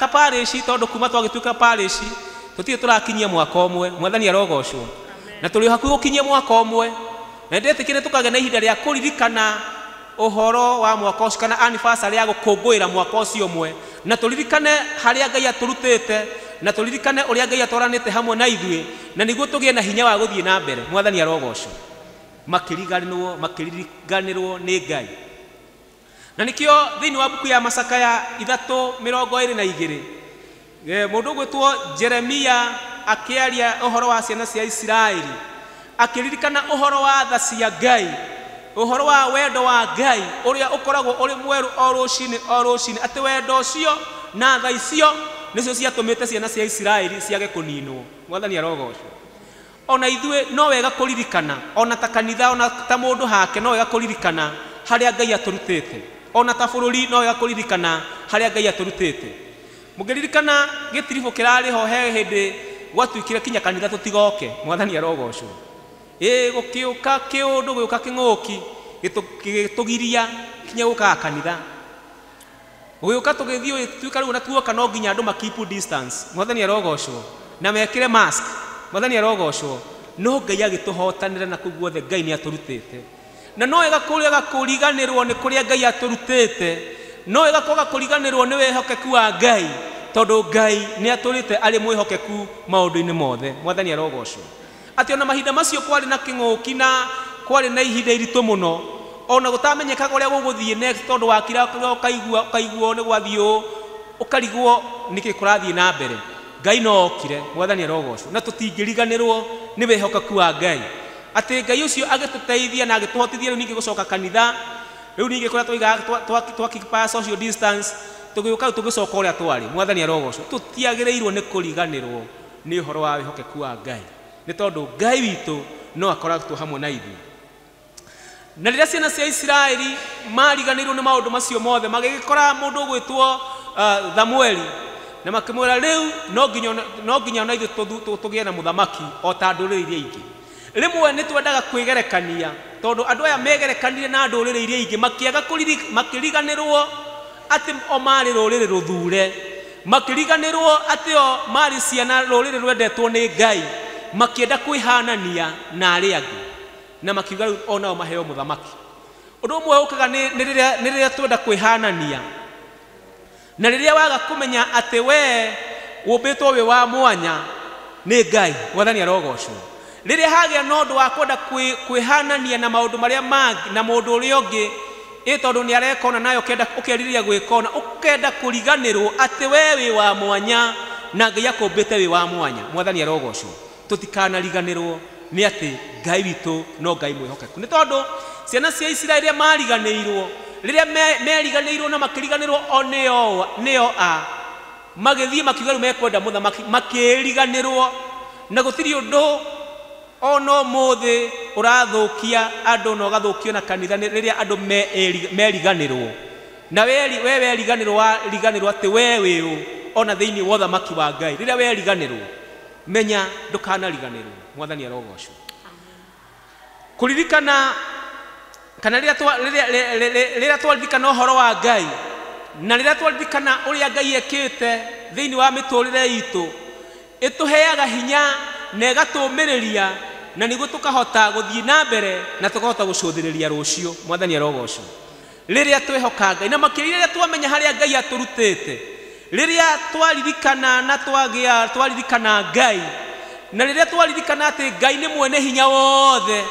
ta parish, tondũ kuma twagĩtuĩka parish tũtirĩ tũrakinyia mwaka ũmwe. Mwathani arogocwo. Na tũrĩ hakuhĩ gũkinyia mwaka ũmwe, na ndetĩkĩre tũkagĩa na ihinda rĩa kũririkana ũhoro wa mwaka ũcio kana anniversary ya gũkũngũĩra mwaka ũcio ũmwe, na tũririkane harĩa Ngai atũrutĩte, na tũririkane ũrĩa Ngai atwaranĩte hamwe na ithuĩ, na nĩguo tũgĩe na hinya wa gũthiĩ na mbere. Mwathani arogocwo. Makĩriganĩrwo nĩ Ngai. Na nĩkĩo thĩinĩ wa mbuku ya Macakaya 3:22 mũndũ ũgwĩtwo Jeremia akĩaria ũhoro wa ciana cia Isiraeli, akĩririkana ũhoro wa tha cia Ngai, ũhoro wa wendo wa Ngai ũrĩa ũkoragwo ũrĩ mwerũ o rũcinĩ o rũcinĩ, atĩ wendo ũcio na tha icio nĩcio ciatũmĩte ciana cia Isiraeli ciage kũninwo. Mwathani arogocwo. Ona ithuĩ no wega kũririkana, ona ta kanitha, ona ta mũndũ hake, no wega kũririkana harĩa Ngai atũrutĩte, ona ta bũrũri no wega kũririkana harĩa Ngai atũrutĩte. Mũngĩririkana gĩtiribũ kĩrarĩ ho he hĩndĩ gwatuĩkire kinya kanitha tũtigoke. Mwathani arogocwo. Gũkĩũka kĩũndũ, gũgĩũka kĩng'ũki gĩtũgiria kinya gũkaga kanitha. Gũgĩũka tũgĩthiĩ gũgĩtuĩka rĩu ona tuoka no nginya andũ ma keep distance. Mwathani arogocwo. Na mekĩre mask. Mwathani arogocwo. No Ngai agĩtũhotanĩra na kũu guothe Ngai nĩ atũrutĩte. Na no wega kũrega kũriganĩrwo nĩ kũrĩa Ngai atũrutĩte, no wega kwaga kũriganĩrwo nĩ wĩhokeku wa Ngai, tondũ Ngai nĩ atũrĩte arĩ mwĩhokeku maũndũ-inĩ mothe. Mwathani arogocwo. Atĩ ona mahinda macio kwarĩ na kĩng'ũki na kwarĩ na ihinda iritũ mũno, ona gũtamenyekaga ũrĩa gũgũthiĩ next, tondũ wakira ũkaiguo nĩ gwathiĩ ũũ, ũkarigwo nĩkĩ kũrathiĩ na mbere. Ngai no okire. Mwathani arogocwo. Na tũtingĩriganĩrwo nĩ wĩhokeku wa Ngai, atĩ Ngai ũcio agĩtũteithia na agĩtũhotithia rĩu ningĩ gũcoka kanitha, rĩu ningĩ kũrĩa tũigaga twakipa social distance, tũgĩũka rĩu tũgĩcoka ũrĩa twarĩ. Mwathani arogocwo. Tũtiagĩrĩirwo nĩ kũriganĩrwo nĩ ũhoro wa wĩhokeku wa Ngai, nĩ tondũ Ngai witũ no akoretwo hamwe na ithuĩ. Na rĩrĩa ciana cia Isiraeli mariganĩirwo nĩ maũndũ macio mothe, magĩgĩkora mũndũ ũgwĩtwo Thamueli, na makĩmwĩra rĩu no nginya ona ithuĩ tũgĩe na mũthamaki o ta ndũrĩrĩ iria ingĩ. Rĩmwe nĩ twendaga kwĩgerekania, tondũ andũ aya megerekanire na ndũrĩrĩ iria ingĩ, makĩaga makĩriganĩrwo atĩ o marĩ rũrĩrĩ rũthure, makĩriganĩrwo atĩ o marĩ ciana rũrĩrĩ rwendetwo nĩ Ngai, makĩenda kwĩhanania na arĩa angĩ, na makiuga rĩu o nao maheo mũthamaki. Ũndũ ũmwe ũkaga nĩ rĩrĩa twenda kwĩhanania, na rĩrĩa waga kũmenya atĩ we ũmbĩtwo wĩ wa mwanya nĩ Ngai. Mwathani arogocwo. Rĩrĩa hagĩa na ũndũ wa kwenda kwĩhanania na maũndũ marĩa mangĩ na mũndũ ũrĩa ũngĩ, ĩ tondũ nĩ areka ona nawe ũkerirĩria gwĩka ona, ũkenda kũriganĩrwo atĩ we wĩ wa mwanya na Ngai akũmbĩte wĩ wa mwanya. Mwathani arogocwo. Tũtikanariganĩrwo nĩ atĩ Ngai witũ no Ngai mwĩhokeku, nĩ tondũ ciana cia Isiraeli rĩrĩa mariganĩirwo, rĩrĩa meriganĩirwo na makĩriganĩrwo o nĩo a magĩthiĩ makiuga rĩu mekwenda mũthamaki, makĩriganĩrwo na gũtirĩ ũndũ ona ũmũthĩ ũrathũkia andũ na ũgathũkio na kanitha rĩrĩa andũ meriganĩrwo. Na we weriganĩrwo wariganĩrwo atĩ we wĩ ũ ona thĩinĩ wa ũthamaki wa Ngai. Rĩrĩa weriganĩrwo, menya ndũkanariganĩrwo. Mwathani arogocwo. Kũririkana kana rĩrĩa twaririkana ũhoro wa Ngai, na rĩrĩa twaririkana ũrĩa Ngai ekĩte thĩinĩ wa mĩtũrĩre itũ, ĩtũheaga hinya na ĩgatũũmĩrĩria, na nĩguo tũkahota gũthiĩ na mbere na tũkahota gũcũthĩrĩria rũciũ. Mwathani arogocwo. Rĩrĩa twehoka Ngai, na makĩria rĩrĩa twamenya harĩa Ngai atũrutĩte, rĩrĩa twaririkana na twagĩa twaririkana Ngai, na rĩrĩa twaririkana atĩ Ngai nĩ mwene hinya wothe,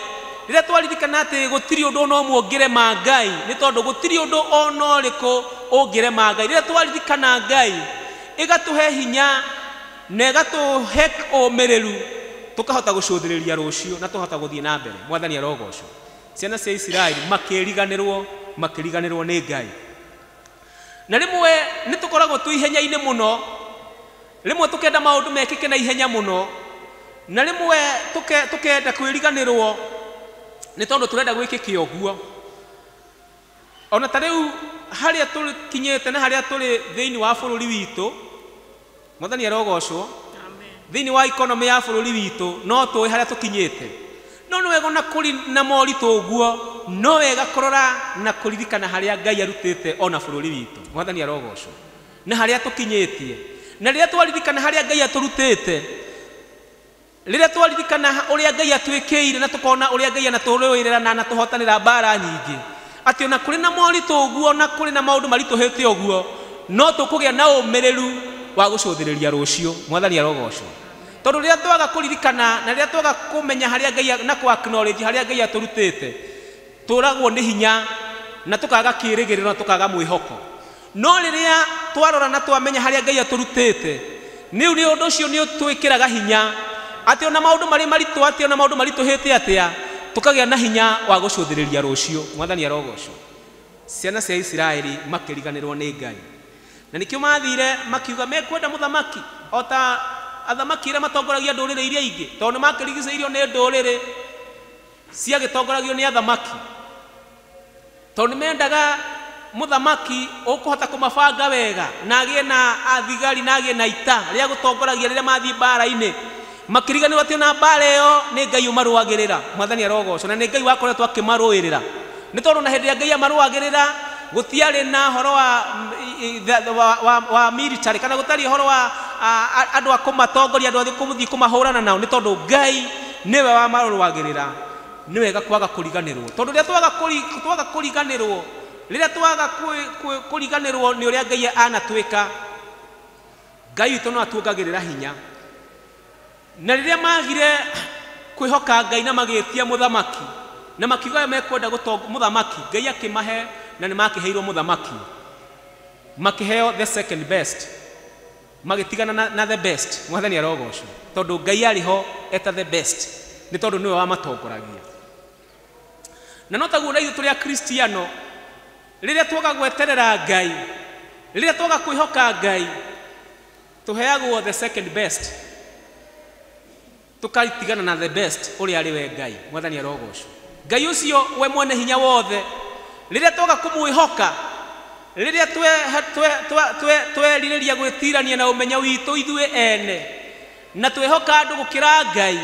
rĩrĩa twaririkana atĩ gũtirĩ ũndũ ona ũmwe ũngĩrema Ngai, nĩ tondũ gũtirĩ ũndũ ona ũrĩkũ ũngĩrema Ngai. Rĩrĩa twaririkana Ngai, ĩgatũhe hinya na ĩgatũhe ũmĩrĩru, tũkahota gũcũthĩrĩria rũciũ na tũkahota gũthiĩ na mbere. Mwathani arogocwo. Ciana cia Isiraeli makĩriganĩrwo nĩ Ngai. Na rĩmwe nĩ tũkoragwo twĩ ihenya-inĩ mũno, rĩmwe tũkenda maũndũ mekĩke na ihenya mũno, na rĩmwe tũkenda kwĩriganĩrwo nĩ tondũ tũrenda gwĩkĩke ũguo. Ona ta rĩu harĩa tũkinyĩte na harĩa tũrĩ thĩinĩ wa bũrũri witũ, Mwathani arogocwo. Thĩinĩ wa economy ya bũrũri witũ no tũĩ harĩa tũkinyĩte, no No nĩ wega ona kũrĩ na moritũ ũguo, no wega kũrora na kũririkana harĩa Ngai arutĩte ona bũrũri witũ. Mwathani arogocwo. Na harĩa tũkinyĩtie. Na rĩrĩa twaririkana harĩa Ngai atũrutĩte, rĩrĩa twaririkana ũrĩa Ngai atwĩkĩire na tũkona ũrĩa Ngai anatũrũĩrĩra na anatũhotanĩra mbara nyingĩ, atĩ ona kũrĩ na moritũ ũguo na kũrĩ na maũndũ maritũhĩte ũguo, no tũkũgĩa na ũmĩrĩru wa gũcũthĩrĩria rũciũ. Mwathani arogocwo. Tondũ rĩrĩa twaga kũririkana na rĩrĩa twaga kũmenya harĩa Ngai na kũ acknowledge harĩa Ngai atũrutĩte, tũragwo nĩ hinya na tũkaga kĩĩrĩgĩrĩro na tũkaga mwĩhoko. No rĩrĩa twarora na twamenya harĩa Ngai atũrutĩte, nĩ ũndũ ũcio nĩ ũtwĩkĩraga hinya atĩ ona maũndũ marĩ maritũ atĩa, ona maũndũ maritũhĩte atĩa, tũkagĩa na hinya wa gũcũthĩrĩria rũciũ. Mwathani arogocwo. Ciana cia Isiraeli makĩriganĩrwo nĩ Ngai, na nĩkĩo mathire makiuga mekwenda mũthamaki o ta athamaki arĩa matongoragia ndũrĩrĩ iria ingĩ, tondũ nĩ makĩrigicĩirio nĩ ndũrĩrĩ ciagĩtongoragio nĩ athamaki, tondũ nĩ mendaga mũthamaki ũkũhota kũmabanga wega na agĩe na athigari na agĩe na ita rĩa gũtongoragia rĩrĩa mathiĩ mbara-inĩ. Makĩriganĩrwo atĩ ona mbara ĩyo nĩ Ngai ũmarũagĩrĩra. Mwathani arogocwo. Na nĩ Ngai wakoretwo akĩmarũĩrĩra, nĩ tondũ na hĩndĩ ĩrĩa Ngai amarũagĩrĩra gũtiarĩ na ũhoro wa military, kana gũtarĩ ũhoro wa andũ a kũmatongoria, andũ a kũmũthiĩ kũmahũrana nao, nĩ tondũ Ngai nĩwe wamarũagĩrĩra. Nĩ wega kwaga kũriganĩrwo, tondũ rĩrĩa twaga kũriganĩrwo, rĩrĩa twaga kũriganĩrwo nĩ ũrĩa Ngai anatwĩka, Ngai witũ no atuongagĩrĩra hinya. Na rĩrĩa magire kwĩhoka Ngai na magĩtia mũthamaki na makiuga mekwenda mũthamaki, Ngai akĩmahe na nĩ makĩheirwo mũthamaki, makĩheo the second best, magĩtigana na the best. Mwathani arogocwo, tondũ Ngai arĩ ho eta the best, nĩ tondũ nĩwe wamatongoragia. Na no taguo na ithuĩ tũrĩ Akristiano, rĩrĩa twaga gweterera Ngai, rĩrĩa twaga kwĩhoka Ngai, tũheagwo the second best, tũkatigana na the best ũrĩa arĩ we Ngai. Mwathani arogocwo. Ngai ũcio we mwene hinya wothe, rĩrĩa twaga kũmwĩhoka, rĩrĩa twerirĩria gwĩtirania na ũmenyo witũ ithuĩ ene, na twehoka andũ gũkĩra Ngai,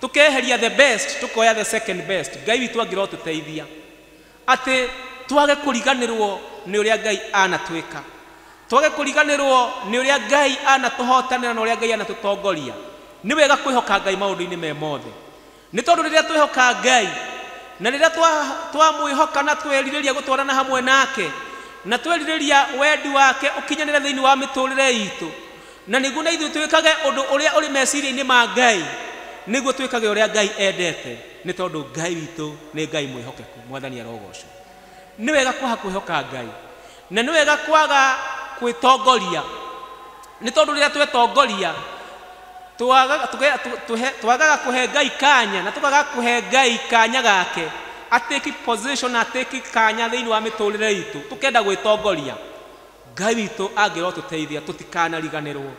tũkeheria the best, tũkoya the second best, Ngai witũ angĩrotũteithia atĩ twage kũriganĩrwo nĩ ũrĩa Ngai anatwĩka, twage kũriganĩrwo nĩ ũrĩa Ngai anatũhotanĩra na ũrĩa Ngai anatũtongoria. Nĩ wega kwĩhoka Ngai maũndũ-inĩ me mothe, nĩ tondũ rĩrĩa twehoka Ngai na rĩrĩa twamwĩhoka na twerirĩria gũtwarana hamwe nake na twerirĩria wendi wake ũkinyanĩre thĩinĩ wa mĩtũrĩre itũ, na nĩguo na ithuĩ twĩkage ũndũ ũrĩa ũrĩ meciria-inĩ ma Ngai, nĩguo twĩkage ũrĩa Ngai endete, nĩ tondũ Ngai witũ nĩ Ngai mwĩhokeku. Mwathani arogocwo. Nĩ wega kwaga kwĩhoka Ngai, na nĩ wega kwaga kwĩtongoria, nĩ tondũ rĩrĩa twetongoria twagaga kũhe Ngai kanya, na tũkaga kũhe Ngai kanya gake atake position, atake kanya thĩinĩ wa mĩtũrĩre itũ, tũkenda gwĩtongoria. Ngai witũ angĩrotũteithia tũtikanariganĩrwo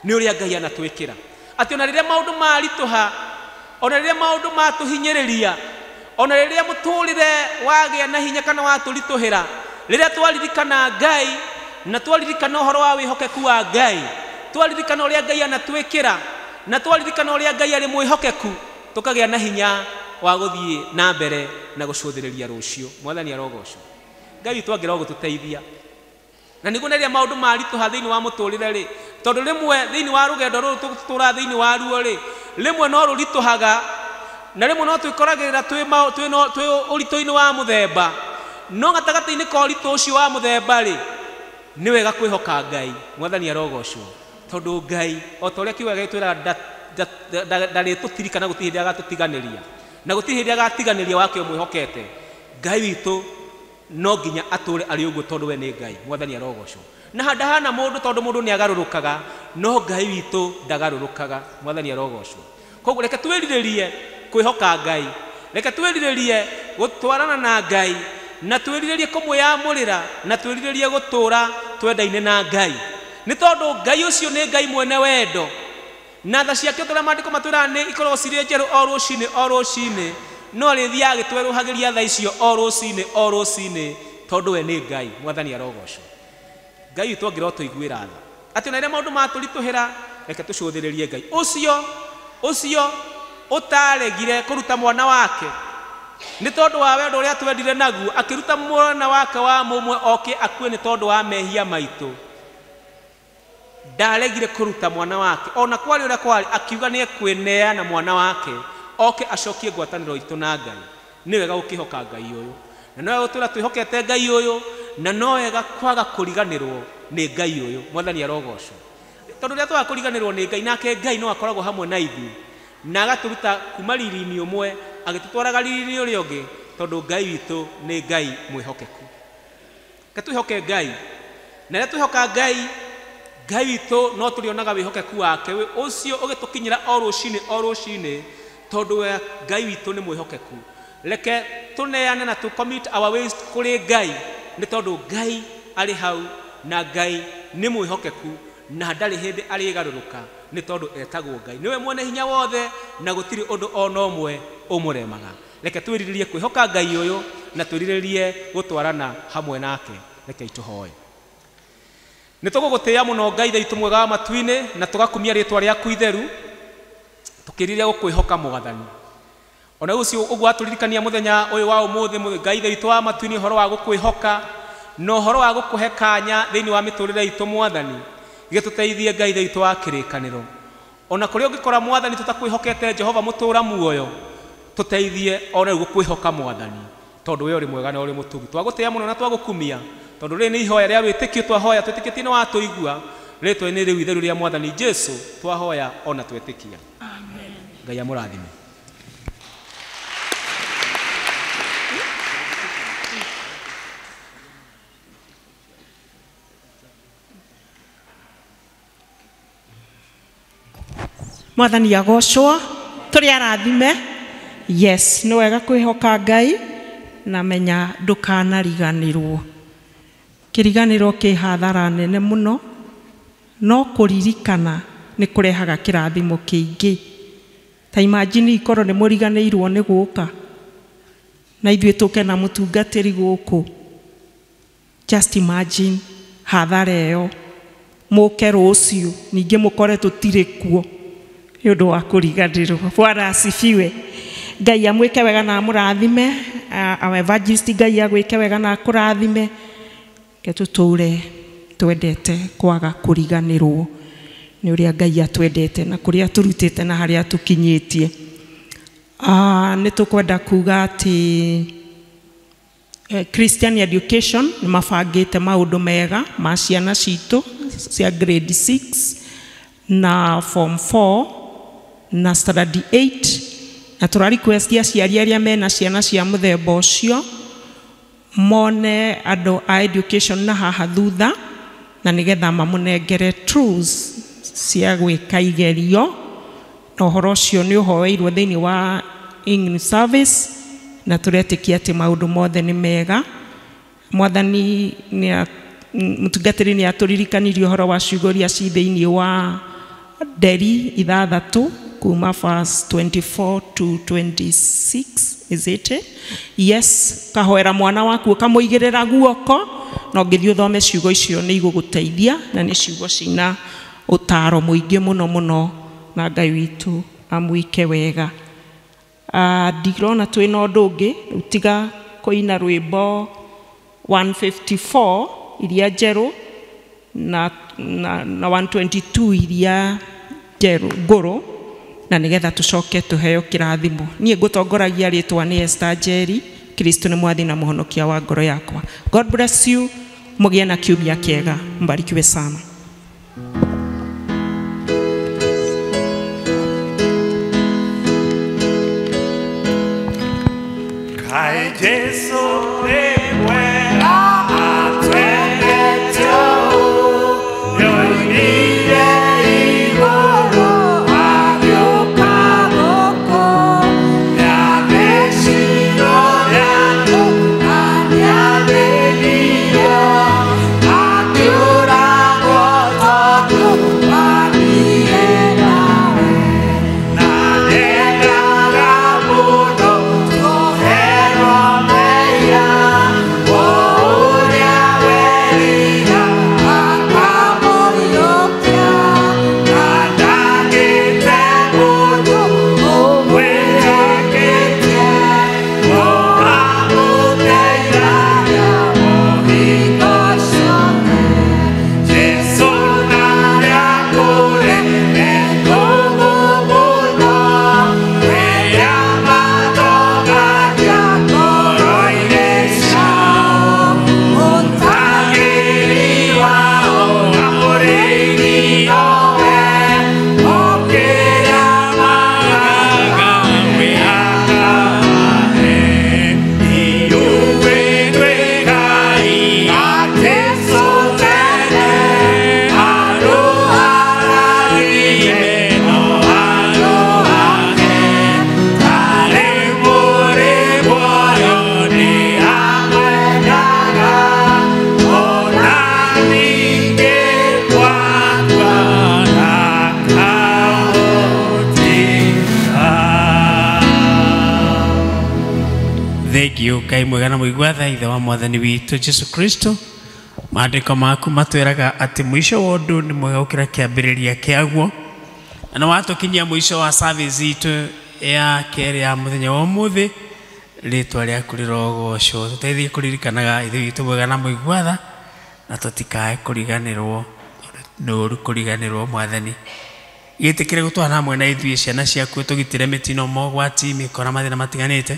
nĩ ũrĩa Ngai anatwĩkĩra, atĩ ona rĩrĩa maũndũ maritũha, ona rĩrĩa maũndũ matũhinyĩrĩria, ona rĩrĩa mũtũrĩre wagĩa na hinya kana watũritũhĩra, rĩrĩa twaririkana Ngai na twaririkana ũhoro wa wĩhokeku wa Ngai, twaririkana ũrĩa Ngai anatwĩkĩra na twaririkana ũrĩa Ngai arĩ mwĩhokeku, tũkagĩa na hinya wa gũthiĩ na mbere na gũcũthĩrĩria rũciũ. Mwathani arogocwo. Ngai witũ angĩrogũtũteithia, na nĩguo rĩrĩa maũndũ maritũha thĩinĩ wa mũtũrĩre rĩ, tondũ rĩmwe thĩinĩ wa rũgendo rũrũ tũtũraga thĩinĩ wa ruo rĩ, rĩmwe no rũritũhaga, na rĩmwe no twĩkoragĩrĩra twĩ ũritũ-inĩ wa mũthemba, no gatagatĩ-inĩ ka ũritũ ũcio wa mũthemba rĩ, nĩ wega kwĩhoka Ngai. Mwathani arogocwo, tondũ Ngai o ta ũrĩa kiugo gĩtwĩraga ndarĩtũtirikana, gũtirĩ hĩndĩ agatũtiganĩria, na gũtirĩ hĩndĩ agatiganĩria wake ũmwĩhokete. Ngai witũ no nginya atũre arĩ ũguo, tondũ we nĩ Ngai. Mwathani arogocwo. Na ndahana mũndũ, tondũ mũndũ nĩ agarũrũkaga, no Ngai witũ ndagarũrũkaga. Mwathani arogocwo. Koguo reke twĩrirĩrie kwĩhoka Ngai, reke twĩrirĩrie gũtwarana na Ngai, na twĩrirĩrie kũmwĩyamũrĩra, na twĩrirĩrie gũtũũra twendaine na Ngai, nĩ tondũ Ngai ũcio nĩ Ngai mwene wendo, na tha ciake ũrĩa maandĩko matwĩraga nĩ ikoragwo cirĩ njerũ o rũcinĩ o rũcinĩ, no arĩthiaga agĩtwerũhagĩria tha icio o rũcinĩ o rũcinĩ, tondũ we nĩ Ngai. Mwathani arogocwo. Ngai witũ angĩrotũiguĩra tha, atĩ ona rĩrĩa maũndũ matũritũhĩra, reke tũcũthĩrĩrie Ngai ũcio Ũtaregire kũruta mwana wake nĩ tondũ wa wendo ũrĩa twendire naguo, akĩruta mwana wake wa mũmwe oke akue nĩ tondũ wa mehia maitũ. Ndaregire kũruta mwana wake ona kwarĩ ũrĩa kwarĩ, akiuga nĩ ekwĩneana mwana wake oke acokie ngwatanĩro itũ na Ngai. Nĩ wega gũkĩhoka Ngai ũyũ, na no wega gũtũũra twĩhokete Ngai ũyũ, na no wega kwaga kũriganĩrwo nĩ Ngai ũyũ. Mwathani arogocwo, tondũ rĩrĩa twaga kũriganĩrwo nĩ Ngai, nake Ngai no akoragwo hamwe na ithuĩ na agatũruta kuma riri-inĩ ũmwe agĩtũtwaraga riri-inĩ ũrĩa ũngĩ, tondũ Ngai witũ nĩ Ngai mwĩhokeku. Reke twĩhoke Ngai, na rĩrĩa twĩhoka Ngai, Ngai witũ no tũrĩonaga wĩhokeku wake ũcio ũgĩtũkinyĩra o rũcinĩ o rũcinĩ, tondũ we Ngai witũ nĩ mwĩhokeku. Reke tũneane na tũ commit our ways kũrĩ Ngai, nĩ tondũ Ngai arĩ hau na Ngai nĩ mwĩhokeku na ndarĩ hĩndĩ arĩgarũrũka, nĩ tondũ etagwo Ngai, nĩwe mwene hinya wothe na gũtirĩ ũndũ ona ũmwe ũmũremaga. Reke twĩrirĩrie kwĩhoka Ngai ũyũ na twĩrirĩrie gũtwarana hamwe nake. Reke itũhoe. Nĩ tũgũgũtĩĩa mũno Ngai ithe witũ mwega wa matu-inĩ, na tũgakumia rĩtwa rĩaku itheru, tũkĩrirĩria gũkwĩhoka Mwathani. Ona ũcio ũguo watũririkania mũthenya ũyũ wa ũmũthĩ, Ngai ithe witũ wa matu-inĩ, ũhoro wa gũkwĩhoka na ũhoro wa gũkũhe kanya thĩinĩ wa mĩtũrĩre itũ Mwathani, gĩtũteithie Ngai ithe witũ wa kĩrĩkanĩro. Ona kũrĩa ũngĩkora Mwathani tũtakwĩhokete Jehova mũtũũra muoyo, tũteithie ona rĩu gũkwĩhoka Mwathani, tondũ we ũrĩ mwega na ũrĩ mũtugi. Twagũtĩĩa mũno na twagũkumia, tondũ rĩrĩ nĩ ihoya rĩa wĩtĩkio twahoya twĩtĩkĩtie nĩ watũigua. Rĩtwa-inĩ rĩu itheru rĩa Mwathani Jesu twahoya ona twetĩkia. Amen. Ngai amũrathime. Mwathani agocwo, tũrĩ arathime. Yes, nĩ wega kwĩhoka Ngai na menya ndũkanariganĩrwo. Kĩriganĩro kĩ hathara nene mũno, no kũririkana nĩ kũrehaga kĩrathimo kĩingĩ. Ta imagine ikorwo nĩ mũriganĩirwo nĩ gũka na ithuĩ tũke na mũtungatĩri gũkũ. Just imagine hathara ĩyo, mũke rũciũ ningĩ mũkore tũtirĩ kuo nĩ ũndũ wa kũriganĩrwo. Bwana asifiwe. Ngai amwĩke wega na amũrathime. Our evangelist Ngai agwĩke wega na akũrathime. Reke tũtũũre twendete kwaga kũriganĩrwo nĩ ũrĩa Ngai atwendete na kũrĩa atũrutĩte na harĩa atũkinyĩtie. Nĩ tũkwenda kuga atĩ Christian Education nĩ mabangĩte maũndũ mega ma ciana citũ cia grade 6 na form 4 na standard 8, na tũra request aciari arĩa mena ciana cia mũthemba ũcio mone andũ a education na haha thutha, na nĩgetha mamũnengere tools cia gwĩka igerio, na ũhoro ũcio nĩ ũhoeirwo thĩinĩ wa English service, na tũretĩkia atĩ maũndũ mothe nĩ mega. Mwathani mũtungatĩri nĩ atũririkanirie ũhoro wa ciugo iria ci thĩinĩ wa Nderi 6 kuma verse 24 to 26, is it? Yes, kahoera mwana waku ũkamũigĩrĩra guoko, na ũngĩthiĩ ũthome ciugo icio nĩ igũgũteithia, na nĩ ciugo cina ũtaaro mũingĩ mũno mũno, na Ngai witũ amwĩke wega. Ndirona twĩna ũndũ ũngĩ rĩu tiga kũina rwĩmbo 154 iria njerũ na 122 iria njerũ ngũrũ, na nĩgetha tũcoke tũheo kĩrathimo. Niĩ ngũtongoragia rĩtwa nĩ Esther Njeri. Kristo nĩ mwathi na mũhonokia wa ngoro yakwa. God bless you, mũgĩe na kiumia kĩega, mbarikiwe sana. Kai Jesu nĩ mwega atwendete ũũ, nĩoimire igũrũ agĩũka gũkũ, nĩathĩnjirwo nĩ andũ na nĩathĩnirio, akĩũragwo tondũ wa niĩ nawe, na nĩendaga mũno tũherwo mehia. Thengiũ Ngai mwega na mũigua tha ithe wa mwathani witũ Jesu Kristo. Maandĩko maku matwĩraga atĩ mũico wa ũndũ nĩ mwega gũkĩra kĩambĩrĩria kĩaguo, na nĩ watũkinyia mũico wa service itũ ya kerĩ ya mũthenya wa ũmũthĩ. Rĩtwa rĩaku rĩrogocwo. Tũteithie kũririkanaga ithe witũ mwega na mũigua tha, na tũtikae kũriganĩrwo nĩ ũru kũriganĩrwo mwathani. Gĩtĩkĩre gũtwana hamwe na ithuĩ ciana ciaku, tũgitĩre mĩtino, mogwati, mĩkora, mathĩna matiganĩte.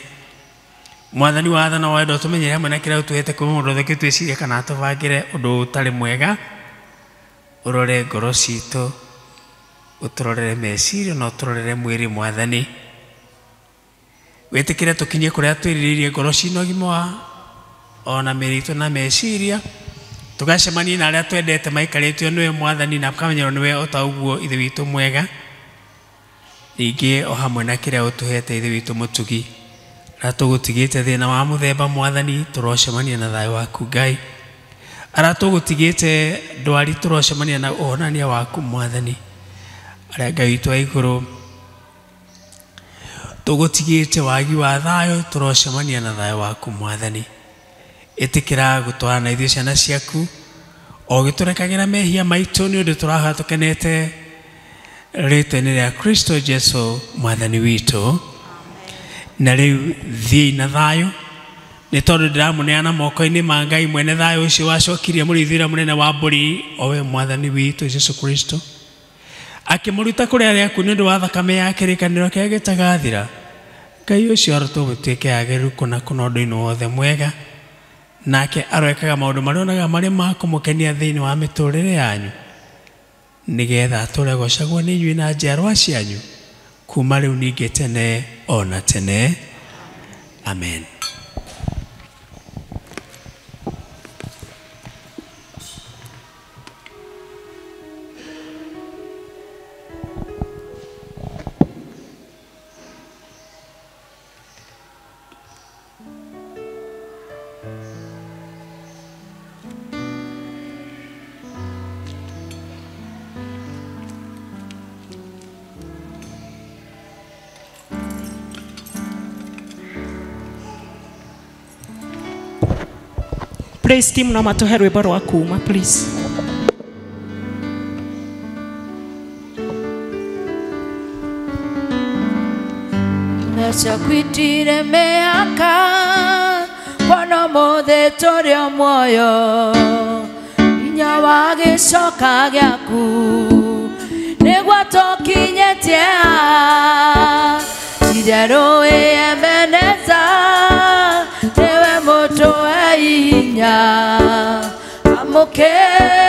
Mwathani wa tha na wendo, tũmenyere hamwe na kĩrĩa ũtũhete kuma mũndũ othe twĩcirie kana atũbangĩre ũndũ ũtarĩ mwega. Ũrore ngoro citũ, ũtũrorere meciria na ũtũrorere mwĩrĩ mwathani. Wĩtĩkĩre tũkinye kũrĩa twĩrirĩirie ngoro cina ũgima wa ona mĩĩrĩ itũ na meciria, tũgacemanie na arĩa twendete maikarĩtio nĩwe mwathani, na makamenyerwo nĩwe o ta ũguo ithe witũ mwega. Ningĩ o hamwe na kĩrĩa ũtũhete ithe witũ mũtugi, arĩa tũgũtigĩte thĩna wa mũthemba mwathani, tũrocemania na thayũ waku Ngai. Arĩa tũgũtigĩte ndwari, tũrocemania na ũhonania waku mwathani. Arĩa Ngai witũ wa igũrũ tũgũtigĩte wagi wa thayũ, tũrocemania na thayũ waku mwathani. Ĩtĩkĩra gũtwarana na ithuĩ ciana ciaku, o gĩtũrekagĩra mehia maitũ, nĩ ũndũ tũrahoya tũkenete rĩtwa-inĩ rĩa Kristo Jesu mwathani witũ. Na rĩu thiĩi na thayũ, nĩ tondũ ndĩramũneana moko-inĩ ma Ngai mwene thayũ ũcio wacokirie mũrĩithi ũrĩa mũnene wa mbũri, o we mwathani witũ Jesu Kristo, akĩmũruta kũrĩ arĩa akuũ nĩ ũndũ wa thakame ya kĩrĩkanĩro kĩrĩa gĩtagathira. Ngai ũcio arotwo gũtuĩke agĩrĩru kũna kũna ũndũ-inĩ wothe mwega, nake aroekaga maũndũ marĩa onaga marĩ ma kũmũkenia thĩinĩ wa mĩtũrĩre yanyu, nĩgetha atũre gocagwo nĩ inyuĩ na njiarwa cianyu kuma rĩu ningĩ tene ona tene. Amen. Praise team no matuhe rwĩmbo rwa kuma please. Nachakwitire meaka kwana mothe tũrĩ o muoyo, hinya wa gĩcoka gĩaku nĩguo tũkinyĩtie haha. Itherũ wĩ Ebeneza, nĩwe mũtũhe hinya. Amũkĩra